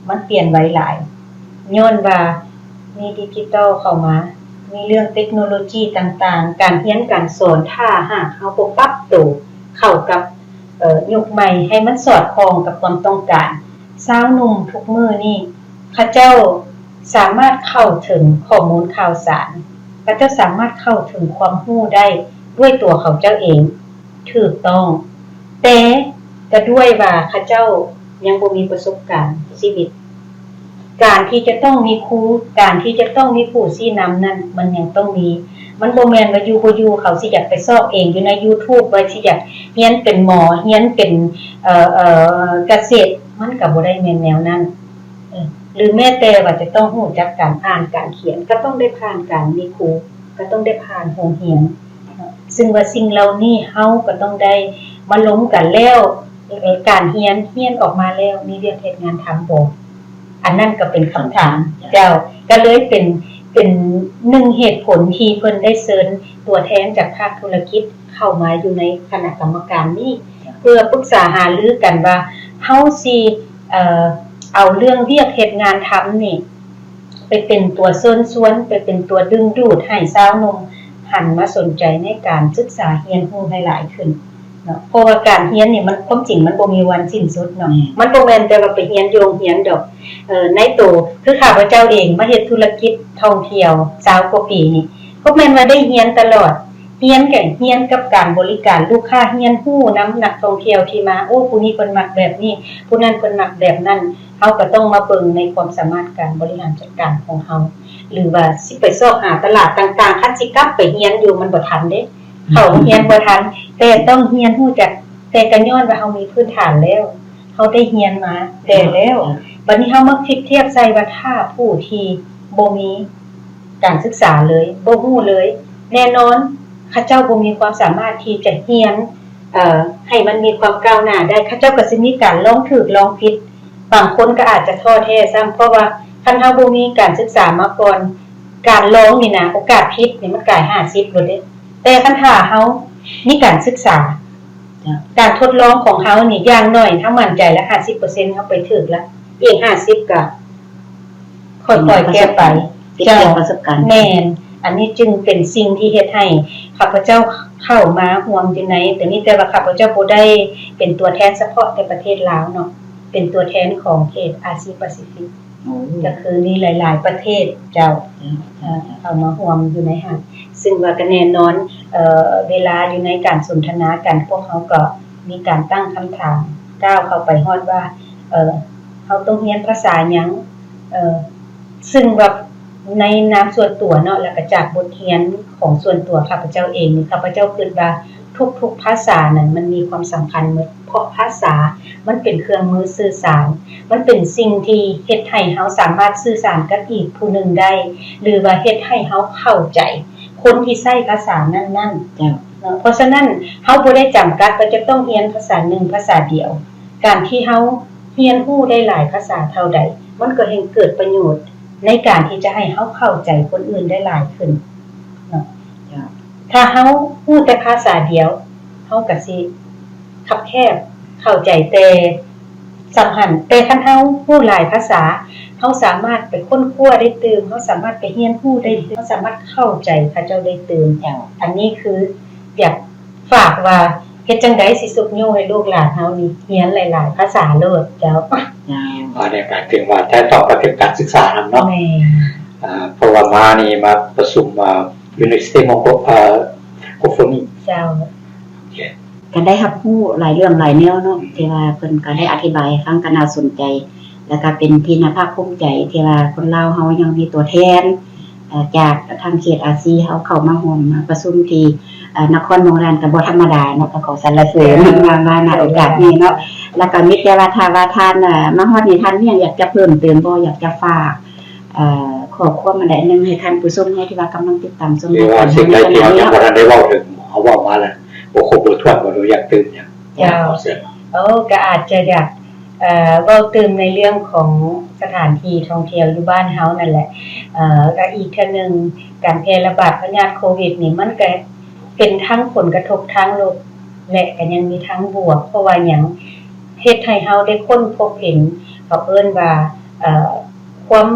ມັນປ່ຽນໄວຫຼາຍ ຍ້ອນວ່າມີດິຈິຕອລເຂົ້າມາ, ມີເລື່ອງເຕັກໂນໂລຈີຕ່າງໆ, ການຮຽນການສອນ ຖ້າຫາກເຮົາບໍ່ປັບໂຕເຂົ້າກັບ ເອີ ຍຸກໃໝ່ ໃຫ້ມັນສອດຄ່ອງກັບຄວາມຕ້ອງການ, ຊາວໜຸ່ມທຸກມື້ນີ້ ເຂົາເຈົ້າສາມາດເຂົ້າເຖິງຂໍ້ມູນຂ່າວສານ, ເຂົາເຈົ້າສາມາດເຂົ້າເຖິງຄວາມຮູ້ໄດ້ດ້ວຍຕົວເຂົາເຈົ້າເອງ ຖືກຕ້ອງ, ແຕ່ກໍດ້ວຍວ່າເຂົາເຈົ້າຍັງບໍ່ມີປະສົບການຊີວິດ. ການທີ່ຈະຕ້ອງມີຄູ, ການທີ່ຈະຕ້ອງມີຜູ້ຊີ້ນຳນັ້ນ ມັນຍັງຕ້ອງມີ. ມັນບໍ່ແມ່ນວ່າຢູ່ບໍ່ຢູ່ ເຂົາຊິຢາກໄປຊອກເອງຢູ່ໃນຢູທູບ ວ່າຊິຢາກຮຽນເປັນໝໍ, ຮຽນເປັນ ເອີ ເອີ ກະເສດ, ມັນກໍບໍ່ໄດ້ແມ່ນແນວນັ້ນ. ເອີ ຫຼືແມ້ແຕ່ວ່າຈະຕ້ອງຮູ້ຈັກການອ່ານການຂຽນ ກໍຕ້ອງໄດ້ຜ່ານການມີຄູ, ກໍຕ້ອງໄດ້ຜ່ານໂຮງຮຽນເນາະ. ຊຶ່ງວ່າສິ່ງເຫຼົ່ານີ້ເຮົາກໍຕ້ອງໄດ້ມາລົມກັນແລ້ວ, ເອີ ການຮຽນ, ຮຽນອອກມາແລ້ວມີວຽກເຮັດງານທຳບໍ່? ອັນນັ້ນກໍເປັນຄຳຖາມ. ເຈົ້າ. ກໍເລີຍເປັນ, ເປັນໜຶ່ງເຫດຜົນທີ່ເພິ່ນໄດ້ເຊີນຕົວແທນຈາກພາກທຸລະກິດເຂົ້າມາຢູ່ໃນຄະນະກຳມະການນີ້ ເພື່ອປຶກສາຫາລືກັນວ່າເຮົາຊິ ເອີ ເອົາເລື່ອງວຽກເຮັດງານທຳນີ້ ໄປເປັນຕົວເຊີນຊວນ, ໄປເປັນຕົວດຶງດູດໃຫ້ຊາວໜຸ່ມຫັນມາສົນໃຈໃນການສຶກສາຮຽນຮູ້ໃຫ້ຫຼາຍຂຶ້ນເນາະ. ເພາະວ່າການຮຽນນີ້ມັນ, ຄວາມຈິງມັນບໍ່ມີວັນສິ້ນສຸດເນາະ. ແມ່ນ. ມັນບໍ່ແມ່ນແຕ່ວ່າໄປຮຽນຢູ່ໂຮງຮຽນດອກ. ເອີ ໃນໂຕ ຄືຂ້າພະເຈົ້າເອງມາເຮັດທຸລະກິດທ່ອງທ່ຽວຊາວກວ່າປີນີ້ ກໍແມ່ນວ່າໄດ້ຮຽນຕະຫຼອດ, ຮຽນກໍຮຽນກັບການບໍລິການລູກຄ້າ, ຮຽນຮູ້ນຳນັກທ່ອງທ່ຽວທີ່ມາ, ໂອ້ ຜູ້ນີ້ເພິ່ນມັກແບບນີ້, ຜູ້ນັ້ນເພິ່ນມັກແບບນັ້ນ. ເຮົາກໍຕ້ອງມາເບິ່ງໃນຄວາມສາມາດການບໍລິຫານຈັດການຂອງເຮົາ ຫຼືວ່າຊິໄປຊອກຫາຕະຫຼາດຕ່າງໆ, ຄັນຊິກັບໄປຮຽນຢູ່ມັນບໍ່ທັນເດ້, ເຂົ້າໂຮງຮຽນບໍ່ທັນ, ແຕ່ຕ້ອງຮຽນຮູ້ຈັກ, ແຕ່ກໍຍ້ອນວ່າເຮົາມີພື້ນຖານແລ້ວ, ເຮົາໄດ້ຮຽນມາແຕ່ແລ້ວ, ບັດນີ້ເຮົາມາຄິດທຽບໃສ່ວ່າ ຖ້າຜູ້ທີ່ບໍ່ມີການສຶກສາເລີຍ, ບໍ່ຮູ້ເລີຍ, ແນ່ນອນເຂົາເຈົ້າບໍ່ມີຄວາມສາມາດທີ່ຈະຮຽນ ເອີ່ ໃຫ້ມັນມີຄວາມກ້າວໜ້າໄດ້, ເຂົາເຈົ້າກໍຊິມີການລອງຖືກລອງຜິດ, ບາງຄົນກໍອາດຈະທໍ້ແທ້ຊ້ຳ, ເພາະວ່າຄັນເຮົາບໍ່ມີການສຶກສາມາກ່ອນ, ການລອງນີ້ນະ ໂອກາດຜິດນີ້ມັນກາຍຫ້າສິບໂລດເດ້. ແຕ່ຄັນຖ້າເຮົາມີການສຶກສາ, ການທົດລອງຂອງເຮົານີ້ ຢ່າງໜ້ອຍເຮົາໝັ້ນໃຈລະຫ້າສິບເປີເຊັນ ເຮົາໄປຖືກລະ, ອີກຫ້າສິບກໍ ຄ່ອຍໆແກ້ໄຂ. ເຈົ້າ. ແມ່ນ. ອັນນີ້ຈຶ່ງເປັນສິ່ງທີ່ເຮັດໃຫ້ຂ້າພະເຈົ້າເຂົ້າມາຮ່ວມຢູ່ໃນໂຕນີ້, ແຕ່ວ່າຂ້າພະເຈົ້າບໍ່ໄດ້ເປັນຕົວແທນສະເພາະແຕ່ປະເທດລາວເນາະ, ເປັນຕົວແທນຂອງເຂດອາຊີປາຊີຟິກ. ໂອ້. ກໍຄືມີຫຼາຍໆປະເທດ. ເຈົ້າ. ເອີ ເຂົ້າມາຮ່ວມຢູ່ໃນຫັ້ນ, ຊຶ່ງວ່າກໍແນ່ນອນ, ເອີ ເວລາຢູ່ໃນການສົນທະນາກັນ, ພວກເຮົາກໍມີການຕັ້ງຄຳຖາມ ກ້າວເຂົ້າໄປຮອດວ່າ, ເອີ ເຮົາຕ້ອງຮຽນພາສາຫຍັງ? ເອີ ຊຶ່ງວ່າໃນນາມສ່ວນຕົວເນາະ ແລ້ວກໍຈາກບົດຮຽນຂອງສ່ວນຕົວຂ້າພະເຈົ້າເອງນີ້, ຂ້າພະເຈົ້າຄິດວ່າທຸກໆພາສານັ້ນມັນມີຄວາມສຳຄັນໝົດ, ເພາະພາສາມັນເປັນເຄື່ອງມືສື່ສານ, ມັນເປັນສິ່ງທີ່ເຮັດໃຫ້ເຮົາສາມາດສື່ສານກັບອີກຜູ້ໜຶ່ງໄດ້ ຫຼືວ່າເຮັດໃຫ້ເຮົາເຂົ້າໃຈຄົນທີ່ໃຊ້ພາສານັ້ນໆ. ເຈົ້າ. ເນາະ, ເພາະສະນັ້ນເຮົາບໍ່ໄດ້ຈຳກັດວ່າຈະຕ້ອງຮຽນພາສາໜຶ່ງພາສາດຽວ. ການທີ່ເຮົາຮຽນຮູ້ໄດ້ຫຼາຍພາສາເທົ່າໃດ, ມັນກໍແຮ່ງເກີດປະໂຫຍດໃນການທີ່ຈະໃຫ້ເຮົາເຂົ້າໃຈຄົນອື່ນໄດ້ຫຼາຍຂຶ້ນເນາະ. ເຈົ້າ. ຖ້າເຮົາຮູ້ແຕ່ພາສາດຽວ, ເຮົາກໍຊິຄັບແຄບ, ເຂົ້າໃຈແຕ່ສ່ຳຫັ້ນ. ແຕ່ຄັນເຮົາຮູ້ຫຼາຍພາສາ, ເຮົາສາມາດໄປຄົ້ນຄວ້າໄດ້ຕື່ມ, ເຮົາສາມາດໄປຮຽນຮູ້ໄດ້, ເຮົາສາມາດເຂົ້າໃຈເຂົາເຈົ້າໄດ້ຕື່ມ. ເຈົ້າ. ອັນນີ້ຄືຢາກ ຝາກວ່າເຮັດຈັ່ງໃດຊິຊຸກຍູ້ໃຫ້ລູກຫຼານເຮົານີ້ຮຽນຫຼາຍໆພາສາໂລດ. ເຈົ້າ. ເຈົ້າ. ອັນນີ້ກໍຖືວ່າແຕ່ຕ້ອງໄປເກັບການສຶກສານຳເນາະ. ແມ່ນ. ອ່າ ເພາະວ່າມານີ້ມາປະຊຸມ ອ່າ Université Monco-, ອ່າ Francophonie. ເຈົ້າ. ໂອເຄ. ກໍໄດ້ຮັບຮູ້ຫຼາຍເລື່ອງຫຼາຍແນວເນາະ ທີ່ວ່າເພິ່ນກໍໄດ້ອະທິບາຍໃຫ້ຟັງ ກໍໜ້າສົນໃຈ ແລ້ວກໍເປັນທີ່ໜ້າພາກພູມໃຈ ທີ່ວ່າຄົນລາວເຮົາຍັງມີຕົວແທນ ເອີ່ ຈາກທາງເຂດອາຊີເຮົາເຂົ້າມາຮ່ວມປະຊຸມທີ່ ເອີ່ ນະຄອນຫຼວງລານ ກໍບໍ່ທຳມະດາເນາະ ກໍຂໍສັນລະເສີນມາ ມາ ໃນໂອກາດນີ້ເນາະ. ແລ້ວກໍມີແຕ່ວ່າ ຖ້າວ່າທ່ານ ເອີ່ ມາຮອດນີ້ ທ່ານມີຫຍັງຢາກຈະເພີ່ມເຕີມບໍ່? ຢາກຈະຝາກ ເອີ່ ຂໍ້ຄວາມອັນໃດອັນໜຶ່ງໃຫ້ທ່ານຜູ້ຊົມເຮົາທີ່ວ່າກຳລັງຕິດຕາມຊົມ ຫຼືວ່າສິ່ງໃດທີ່ເຮົາຍັງບໍ່ທັນໄດ້ເວົ້າເຖິງ ເຮົາເວົ້າມາແລ້ວ ບໍ່ຄົບບໍ່ຖ້ວນ ບໍ່ຮູ້ຢາກຕື່ມຫຍັງ. ເຈົ້າ ເອີ ກໍອາດຈະຢາກ ເອີ ເວົ້າຕື່ມໃນເລື່ອງຂອງສະຖານທີ່ທ່ອງທ່ຽວຢູ່ບ້ານເຮົານັ້ນແຫຼະ. ເອີ ກໍອີກເທື່ອໜຶ່ງ ການແຜ່ລະບາດພະຍາດໂຄວິດນີ້ ມັນກໍເປັນທັງຜົນກະທົບທາງລົບ ແລະ ກໍຍັງມີທາງບວກ. ເພາະວ່າຫຍັງ? ເຮັດໃຫ້ເຮົາໄດ້ຄົ້ນພົບເຫັນ ເຂົາເອີ້ນວ່າ ເອີ ຄວາມ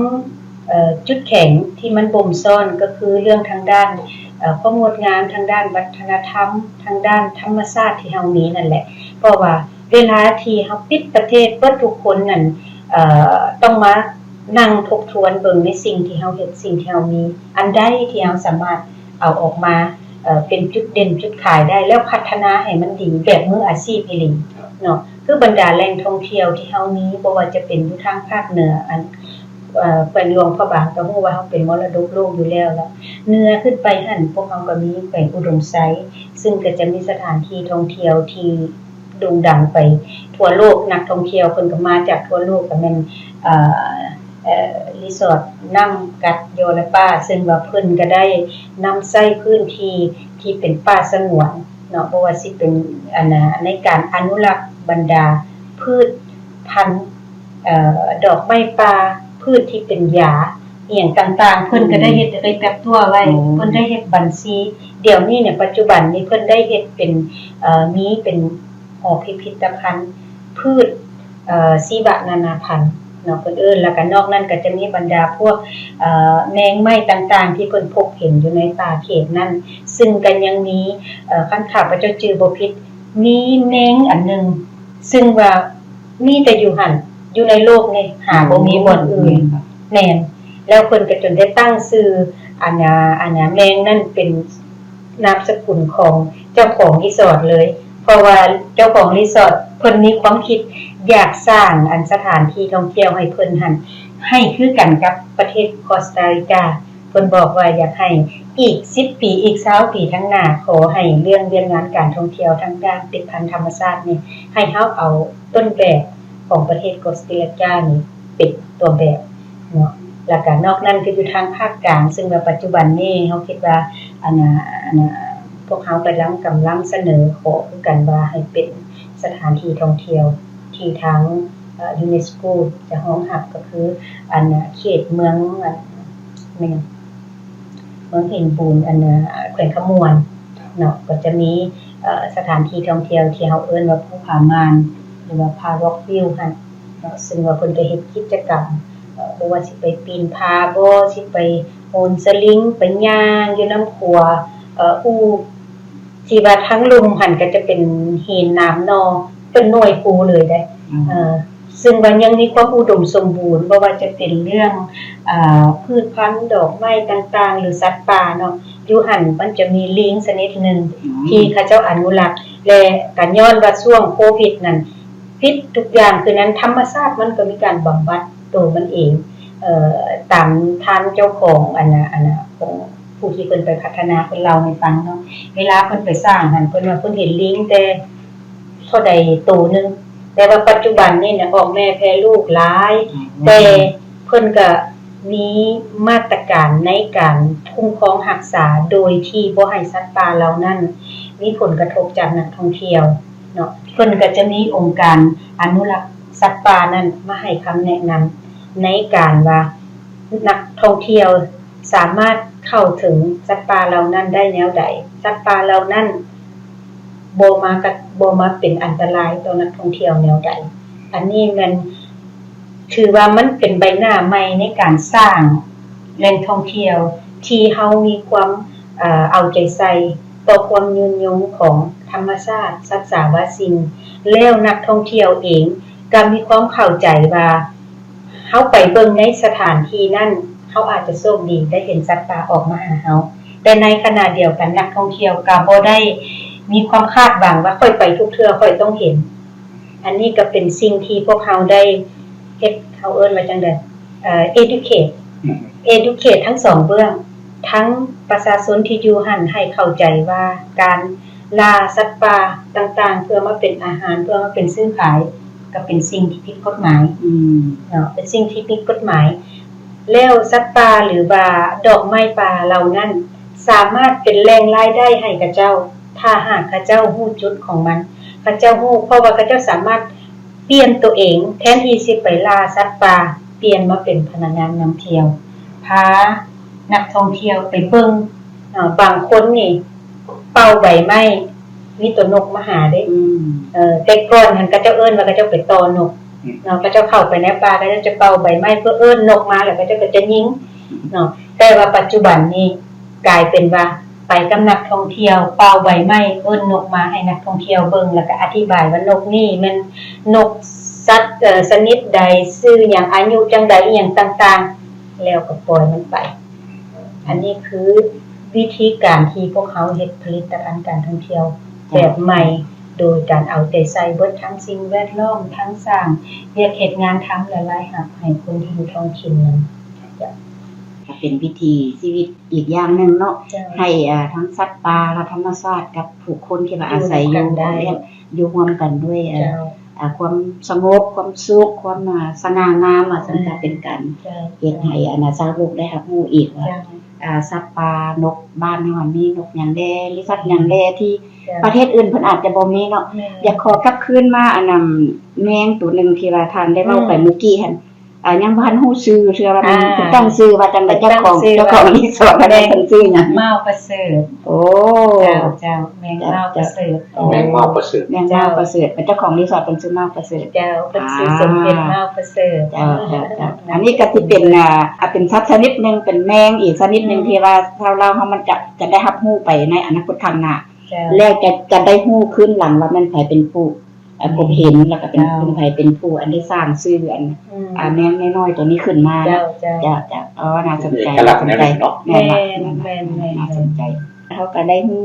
ເອີ ຈຸດແຂງທີ່ມັນບົ່ມຊ້ອນ ກໍຄືເລື່ອງທາງດ້ານ ເອີ ຄວາມງົດງາມ ທາງດ້ານວັດທະນະທຳ ທາງດ້ານທຳມະຊາດທີ່ເຮົາມີນັ້ນແຫຼະ. ເພາະວ່າເວລາທີ່ເຮົາປິດປະເທດເບິດທຸກຄົນນັ້ນ ເອີ ຕ້ອງມານັ່ງທົບທວນເບິ່ງໃນສິ່ງທີ່ເຮົາເຮັດ ສິ່ງທີ່ເຮົາມີ ອັນໃດທີ່ເຮົາສາມາດເອົາອອກມາ ເອີ ເປັນຈຸດເດັ່ນຈຸດຂາຍໄດ້ ແລ້ວພັດທະນາໃຫ້ມັນດີແບບມືອາຊີບອີ່ຫຼີເນາະ. ຄືບັນດາແຫຼ່ງທ່ອງທ່ຽວທີ່ເຮົາມີ ບໍ່ວ່າຈະເປັນຢູ່ທາງພາກເໜືອ ອັນ ເອີ ແຂວງຫຼວງພະບາງ ກໍຮູ້ວ່າເຮົາເປັນມໍລະດົກໂລກຢູ່ແລ້ວລະ. ເໜືອຂຶ້ນໄປຫັ້ນ ພວກເຮົາກໍມີແຂວງອຸດົມໄຊ ຊຶ່ງກໍຈະມີສະຖານທີ່ທ່ອງທ່ຽວທີ່ໂດ່ງດັງໄປທົ່ວໂລກ. ນັກທ່ອງທ່ຽວເພິ່ນກໍມາຈາກທົ່ວໂລກ ກໍແມ່ນ ເອີ ເອີ ຣີສອດນ້ຳກັດ ຢໍລະປາ ຊຶ່ງວ່າເພິ່ນກໍໄດ້ນຳໃຊ້ພື້ນທີ່ທີ່ເປັນປ່າສະຫງວນເນາະ ບໍ່ວ່າຊິເປັນ ອັນນາ ໃນການອະນຸລັກບັນດາພືດພັນ ເອີ ດອກໄມ້ປ່າ ພືດທີ່ເປັນຢາ ອີ່ຫຍັງຕ່າງໆ ເພິ່ນກໍໄດ້ເຮັດເລກແປັກຕົວໄວ້ ເພິ່ນໄດ້ເຮັດບັນຊີ. ດຽວນີ້ເນຍ ປັດຈຸບັນນີ້ເພິ່ນໄດ້ເຮັດເປັນ ເອີ ມີເປັນຫໍພິພິທະພັນພືດ ເອີ ຊີວະນານາພັນເນາະ ເພິ່ນເອີ້ນ. ແລ້ວກໍນອກນັ້ນກໍຈະມີບັນດາພວກ ເອີ ແມງໄມ້ຕ່າງໆ ທີ່ເພິ່ນພົບເຫັນຢູ່ໃນປ່າເຂດນັ້ນ ຊຶ່ງກໍຍັງມີ ເອີ ຄັນຂ້າພະເຈົ້າຈື່ບໍ່ຜິດ ມີແມງອັນໜຶ່ງ ຊຶ່ງວ່າມີແຕ່ຢູ່ຫັ້ນ ຢູ່ໃນໂລກນີ້ ຫາບໍ່ມີບ່ອນອື່ນ. ແມ່ນ ແລ້ວເພິ່ນກໍຈົນໄດ້ຕັ້ງຊື່ ອັນນາ ອັນນາ ແມງນັ້ນເປັນນາມສະກຸນຂອງເຈົ້າຂອງຣີສອດເລີຍ ເພາະວ່າເຈົ້າຂອງຣີສອດເພິ່ນມີຄວາມຄິດຢາກສ້າງ ອັນ ສະຖານທີ່ທ່ອງທ່ຽວໃຫ້ເພິ່ນຫັ້ນ ໃຫ້ຄືກັນກັບປະເທດກອສຕາລິກາ. ເພິ່ນບອກວ່າຢາກໃຫ້ອີກສິບປີ ອີກຊາວປີທາງໜ້າ ຂໍໃຫ້ເລື່ອງວຽກງານການທ່ອງທ່ຽວທາງດ້ານຕິດພັນທຳມະຊາດນີ້ ໃຫ້ເຮົາເອົາຕົ້ນແບບຂອງປະເທດກອສຕາລິການີ້ເປັນຕົວແບບເນາະ. ແລ້ວກະນອກນັ້ນກໍຢູ່ທາງພາກກາງ ຊຶ່ງວ່າປັດຈຸບັນນີ້ເຮົາຄິດວ່າ ອັນນາ ອັນນາ ພວກເຮົາກຳລັງ ກຳລັງສະເໜີຂໍຄືກັນວ່າໃຫ້ເປັນສະຖານທີ່ທ່ອງທ່ຽວທີ່ທາງ ເອີ ຢູເນສໂກຈະຮອງຮັບ ກໍຄື ອັນນາ ເຂດເມືອງ ອັນ ແມ່ນ ເມືອງເຫັນບູນ ອັນນາ ແຂວງຄຳມ່ວນເນາະ ກໍຈະມີ ເອີ ສະຖານທີ່ທ່ອງທ່ຽວທີ່ເຮົາເອີ້ນວ່າພູຜາມ່ານ ຫຼືວ່າຜາ Rock View ຫັ້ນເນາະ ຊຶ່ງວ່າເພິ່ນກໍເຮັດກິດຈະກຳ ເອີ ບໍ່ວ່າຊິໄປປີນຜາບໍ ຊິໄປໂຫນສະລິງ ໄປຍ່າງຢູ່ນຳຂົວ ເອີ ອູ່ ທີ່ວ່າທາງລຸ່ມຫັ້ນກໍຈະເປັນຫີນໜາມໜໍ່ ເປັນໜ່ວຍພູເລີຍເດ້. ເອີ ຊຶ່ງວ່າຍັງມີຄວາມອຸດົມສົມບູນ ບໍ່ວ່າຈະເປັນເລື່ອງ ເອີ ພືດພັນ ດອກໄມ້ຕ່າງໆ ຫຼື ສັດປ່າເນາະ. ຢູ່ຫັ້ນມັນຈະມີລີງຊະນິດໜຶ່ງ ທີ່ເຂົາເຈົ້າອະນຸລັກ ແລະ ກໍຍ້ອນວ່າຊ່ວງໂຄວິດນັ້ນປິດທຸກຢ່າງ ຄືນັ້ນ ທຳມະຊາດມັນກໍມີການບຳບັດໂຕມັນເອງ. ເອີ ຕາມທ່ານເຈົ້າຂອງ ອັນນາ ອັນນາ ຂອງຜູ້ທີ່ເພິ່ນໄປພັດທະນາ ເພິ່ນເລົ່າໃຫ້ຟັງເນາະ ເວລາເພິ່ນໄປສ້າງຫັ້ນ ເພິ່ນວ່າເພິ່ນເຫັນລີງແຕ່ ເທົ່າໃດໂຕໜຶ່ງ ແຕ່ວ່າປັດຈຸບັນນີ້ນະ ອອກແມ່ແຜ່ລູກຫຼາຍ ແຕ່ເພິ່ນກະມີມາດຕະການໃນການຄຸ້ມຄອງຮັກສາ ໂດຍທີ່ບໍ່ໃຫ້ສັດປ່າເຫຼົ່ານັ້ນມີຜົນກະທົບຈາກນັກທ່ອງທ່ຽວເນາະ. ເພິ່ນກະຈະມີອົງການອະນຸລັກສັດປ່ານັ້ນມາໃຫ້ຄຳແນະນຳ ໃນການວ່ານັກທ່ອງທ່ຽວສາມາດເຂົ້າເຖິງສັດປ່າເຫຼົ່ານັ້ນໄດ້ແນວໃດ, ສັດປ່າເຫຼົ່ານັ້ນບໍ່ມາກະ ບໍ່ມາເປັນອັນຕະລາຍຕໍ່ນັກທ່ອງທ່ຽວແນວໃດ. ອັນນີ້ແມ່ນຖືວ່າມັນເປັນໃບໜ້າໃໝ່ໃນການສ້າງແຫຼ່ງທ່ອງທ່ຽວທີ່ເຮົາມີຄວາມ ເອົາໃຈໃສ່ຕໍ່ຄວາມຍືນຍົງຂອງທຳມະຊາດ, ສັດສາວາສິ່ງ, ແລ້ວນັກທ່ອງທ່ຽວເອງກໍມີຄວາມເຂົ້າໃຈວ່າ ເຮົາໄປເບິ່ງໃນສະຖານທີ່ນັ້ນ ເຮົາອາດຈະໂຊກດີໄດ້ເຫັນສັດປ່າອອກມາຫາເຮົາ, ແຕ່ໃນຂະນະດຽວກັນ ນັກທ່ອງທ່ຽວກໍບໍ່ໄດ້ ມີຄວາມຄາດຫວັງວ່າຂ້ອຍໄປທຸກເທື່ອຂ້ອຍຕ້ອງເຫັນ. ອັນນີ້ກໍເປັນສິ່ງທີ່ພວກເຮົາໄດ້ເຮັດ ເຮົາເອີ້ນວ່າຈັ່ງໃດ ເອີ educate ອືມ educate ທັງສອງເບື້ອງ, ທັງປະຊາຊົນທີ່ຢູ່ຫັ້ນໃຫ້ເຂົ້າໃຈວ່າການລ່າສັດປ່າຕ່າງໆ ເພື່ອມາເປັນອາຫານ ເພື່ອມາເປັນຊື້ຂາຍ ກໍເປັນສິ່ງທີ່ຜິດກົດໝາຍ ອືມ ເນາະ ເປັນສິ່ງທີ່ຜິດກົດໝາຍ. ແລ້ວສັດປ່າ ຫຼືວ່າດອກໄມ້ປ່າເຫຼົ່ານັ້ນ ສາມາດເປັນແຫຼ່ງລາຍໄດ້ໃຫ້ຂະເຈົ້າ ຖ້າຫາກຂະເຈົ້າຮູ້ຈຸດຂອງມັນ ຂະເຈົ້າຮູ້ ເພາະວ່າຂະເຈົ້າສາມາດປ່ຽນໂຕເອງ ແທນທີ່ຊິໄປລ່າສັດປ່າ ປ່ຽນມາເປັນພະນັກງານນຳທ່ຽວ ພານັກທ່ອງທ່ຽວໄປເບິ່ງ. ເນາະ ບາງຄົນນີ້ເປົ່າໃບໄມ້ ມີໂຕນົກມາຫາເດ້ ອືມ ເອີ ແຕ່ກ່ອນຫັ້ນຂະເຈົ້າເອີ້ນວ່າຂະເຈົ້າໄປຕໍ່ນົກ ອືມ ເນາະ ຂະເຈົ້າເຂົ້າໄປໃນປ່າ ຂະເຈົ້າຈະເປົ່າໃບໄມ້ເພື່ອເອີ້ນນົກມາ ແລ້ວຂະເຈົ້າກໍຈະຍິງ ອືມ ເນາະ ແຕ່ວ່າປັດຈຸບັນນີ້ກາຍເປັນວ່າໄປກັບນັກທ່ອງທ່ຽວ ເປົ່າໃບໄມ້ເອີ້ນນົກມາໃຫ້ນັກທ່ອງທ່ຽວເບິ່ງ ແລ້ວກໍອະທິບາຍວ່ານົກນີ້ແມ່ນນົກສັດ ເອີ ຊະນິດໃດ ຊື່ຫຍັງ ອາຍຸຈັ່ງໃດ ອີ່ຫຍັງຕ່າງໆ ແລ້ວກໍປ່ອຍມັນໄປ. ອັນນີ້ຄືວິທີການທີ່ພວກເຮົາເຮັດຜະລິດຕະພັນການທ່ອງທ່ຽວແບບໃໝ່ ໂດຍການເອົາໃຈໃສ່ເບິດທັງສິ່ງແວດລ້ອມ ທັງສ້າງວຽກເຮັດງານທຳ ແລະ ລາຍຮັບໃຫ້ຄົນທີ່ຢູ່ທ້ອງຖິ່ນນັ້ນ. ເຈົ້າ ກໍເປັນວິຖີຊີວິດອີກຢ່າງໜຶ່ງເນາະ ເຈົ້າ ໃຫ້ ເອີ ທັງສັດປ່າ ແລະ ທຳມະຊາດກັບຜູ້ຄົນທີ່ວ່າອາໄສຢູ່ ຢູ່ຮ່ວມກັນໄດ້ ຢູ່ຮ່ວມກັນດ້ວຍ ເອີ ເຈົ້າ ອ່າ ຄວາມສະຫງົບ ຄວາມສຸກ ຄວາມ ອ່າ ສະຫງ່າງາມ ວ່າຊັ້ນ ອືມ ກໍເປັນການ ເຈົ້າ ເຮັດໃຫ້ ເຈົ້າ ອັນນ່າ ຊາວໂລກໄດ້ຮັບຮູ້ອີກວ່າ ເຈົ້າ ອ່າ ສັດປ່າ ນົກບ້ານເຮົາມີນົກຫຍັງແດ່ ມີສັດຫຍັງແດ່ທີ່ ເຈົ້າ ປະເທດອື່ນເພິ່ນອາດຈະບໍ່ມີເນາະ. ແມ່ນ ຢາກຂໍກັບຄືນມາ ອັນນັ້ນ ແມງໂຕໜຶ່ງທີ່ວ່າທ່ານໄດ້ເວົ້າໄປ ອືມ ເມື່ອກີ້ຫັ້ນ ອ່າ ຍັງບໍ່ທັນຮູ້ຊື່ເທື່ອວ່າມັນ ອ່າ ເພິ່ນຕັ້ງຊື່ວ່າຈັ່ງໃດ ເຈົ້າຂອງ ເຈົ້າຂອງຣີສອດເພິ່ນຊື່ຫຍັງ? ແມງເມົາປະເສີດ. ໂອ້ ເຈົ້າ ເຈົ້າ ແມງເມົາປະເສີດ. ໂອ້ ແມງເມົາປະເສີດ ແມງເມົາປະເສີດ ເຈົ້າ ເປັນເຈົ້າຂອງຣີສອດ ເພິ່ນຊື່ເມົາປະເສີດ. ເຈົ້າ ເພິ່ນຊື່ສົມເດັດເມົາປະເສີດ. ເຈົ້າ ເຈົ້າ ເຈົ້າ ອັນນີ້ກໍຊິເປັນ ອ່າ ເປັນສັດຊະນິດໜຶ່ງ ເປັນແມງອີກຊະນິດໜຶ່ງ ອືມ ທີ່ວ່າຊາວລາວເຮົາມັນຈະ ຈະໄດ້ຮັບຮູ້ໄປໃນອະນາຄົດຂ້າງໜ້າ ເຈົ້າ ແລ້ວຈະ ຈະໄດ້ຮູ້ຄືນຫຼັງວ່າແມ່ນໃຜເປັນຜູ້ ອາ ພົບເຫັນ ແລ້ວກໍເປັນ ເຈົ້າ ເປັນໃຜເປັນຜູ້ອັນໄດ້ສ້າງຊື່ອັນ ອືມ ອາ ແມງນ້ອຍໆໂຕນີ້ຂຶ້ນມາເນາະ. ເຈົ້າ ເຈົ້າ ເຈົ້າ ເຈົ້າ ອໍ ໜ້າສົນໃຈ ເປັນເອກະລັກແນວໜຶ່ງເນາະ. ແມ່ນ ແມ່ນ ແມ່ນ ໜ້າສົນໃຈ. ເຮົາກໍໄດ້ຮູ້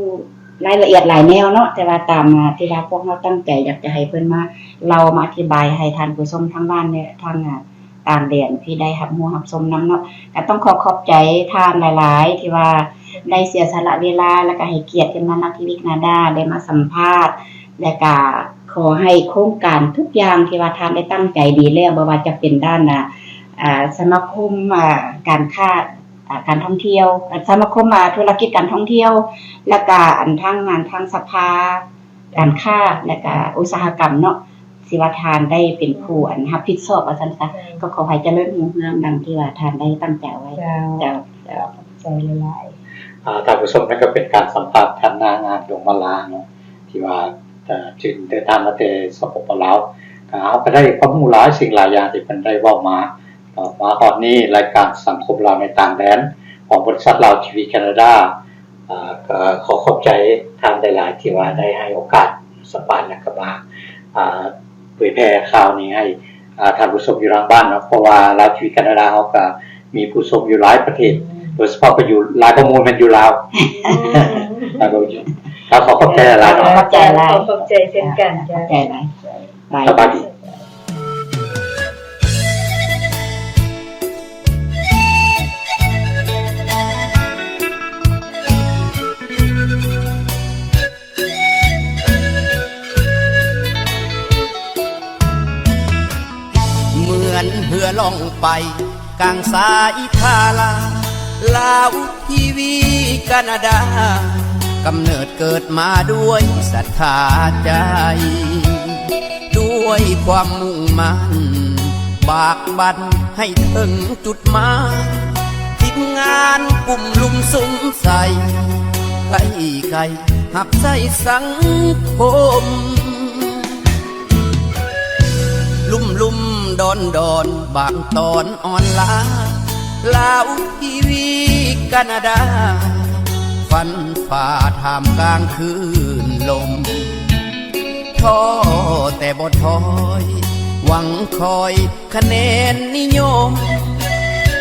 ລາຍລະອຽດຫຼາຍແນວເນາະ ແຕ່ວ່າຕາມ ອາ ທີ່ວ່າພວກເຮົາຕັ້ງໃຈຢາກຈະໃຫ້ເພິ່ນມາເລົ່າ ມາອະທິບາຍໃຫ້ທ່ານຜູ້ຊົມທາງບ້ານ ແລະ ທາງ ອາ ຕ່າງແດນທີ່ໄດ້ຮັບຮູ້ຮັບຊົມນຳເນາະ. ກໍຕ້ອງຂໍຂອບໃຈທ່ານຫຼາຍໆ ທີ່ວ່າໄດ້ເສຍສະຫຼະເວລາ ແລ້ວກໍໃຫ້ກຽດທີ່ມານັດທີ່ວິກນາດາ ໄດ້ມາສຳພາດ ແລ້ວກໍຂໍໃຫ້ໂຄງການທຸກຢ່າງທີ່ວ່າທ່ານໄດ້ຕັ້ງໃຈດີແລ້ວ ບໍ່ວ່າຈະເປັນດ້ານ ອາ ອາ ສະມາຄົມ ອາ ການຄ້າ ອາ ການທ່ອງທ່ຽວ ສະມາຄົມ ອາ ທຸລະກິດການທ່ອງທ່ຽວ ແລ້ວກະອັນທາງ ອັນທາງສະພາການຄ້າ ແລ້ວກະອຸດສາຫະກຳເນາະ ທີ່ວ່າທ່ານໄດ້ເປັນຜູ້ ອືມ ອັນຮັບຜິດຊອບວ່າຊັ້ນຊະ ເຈົ້າ ກໍຂໍໃຫ້ຈະເລີນຮຸ່ງເຮືອງດັ່ງທີ່ວ່າທ່ານໄດ້ຕັ້ງໃຈໄວ້. ເຈົ້າ ເຈົ້າ ເຈົ້າ ຂອບໃຈຫຼາຍໆ. ອາ ທ່ານຜູ້ຊົມ ນັ້ນກໍເປັນການສຳພາດທ່ານນາງ ອາ ດົງມາລາເນາະ ທີ່ວ່າ ເອີ ຈຶ່ງເດີນທາງມາແຕ່ ສປປ ລາວ ກໍເຮົາກໍໄດ້ຄວາມຮູ້ຫຼາຍສິ່ງຫຼາຍຢ່າງທີ່ເພິ່ນໄດ້ເວົ້າມາ. ເອີ ມາຮອດນີ້ ລາຍການສັງຄົມລາວໃນຕ່າງແດນຂອງບໍລິສັດລາວທີວີແຄນາດາ ເອີ ກໍຂໍຂອບໃຈທ່ານຫຼາຍໆ ທີ່ວ່າໄດ້ໃຫ້ໂອກາດສະປານ ແລະ ກໍມາ ອາ ເຜີຍແຜ່ຂ່າວນີ້ໃຫ້ ອາ ທ່ານຜູ້ຊົມຢູ່ທາງບ້ານເນາະ ເພາະວ່າລາວທີວີແຄນາດາເຮົາກໍມີຜູ້ຊົມຢູ່ຫຼາຍປະເທດ ອືມ ໂດຍສະເພາະກໍຢູ່ຫຼາຍກວ່າໝູ່ແມ່ນຢູ່ລາວ. ອືມ ແລ້ວກໍ ກໍຂໍຂອບໃຈຫຼາຍໆເນາະ. ຂອບໃຈຫຼາຍ ຂອບໃຈເຊັ່ນກັນ. ເຈົ້າ ຂອບໃຈຫຼາຍ. ສະບາຍດີ. ເໝືອນເຮືອລ່ອງໄປກາງສາຍທາລາ ລາວທີວີການາດາ ກຳເນີດເກີດມາດ້ວຍສັດທາໃຈ ດ້ວຍຄວາມມຸ່ງໝັ້ນ ບາກບັ່ນໃຫ້ເຖິງຈຸດໝາຍ ທີມງານກຸ່ມລຸມສຸມໃສ ໄກ້ໄກ່ຮັບໃຊ້ສັງຄົມ ລຸ່ມໆດອນໆ ບາງຕອນອ່ອນລາ ລາວທີວີການາດາ ຟັນຝ່າທ່າມກາງຄື້ນລົມ ທໍ້ແຕ່ບໍ່ຖອຍ ຫວັງຄອຍຄະແນນນິຍົມ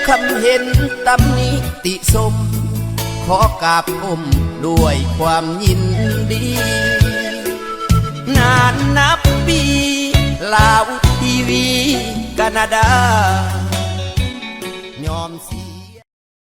ຄຳເຫັນຕຳນິຕິຊົມ ຂໍກາບກົ້ມດ້ວຍຄວາມຍິນດີ ນານນັບປີ ລາວທີວີ ການາດາ ຍອມເສຍ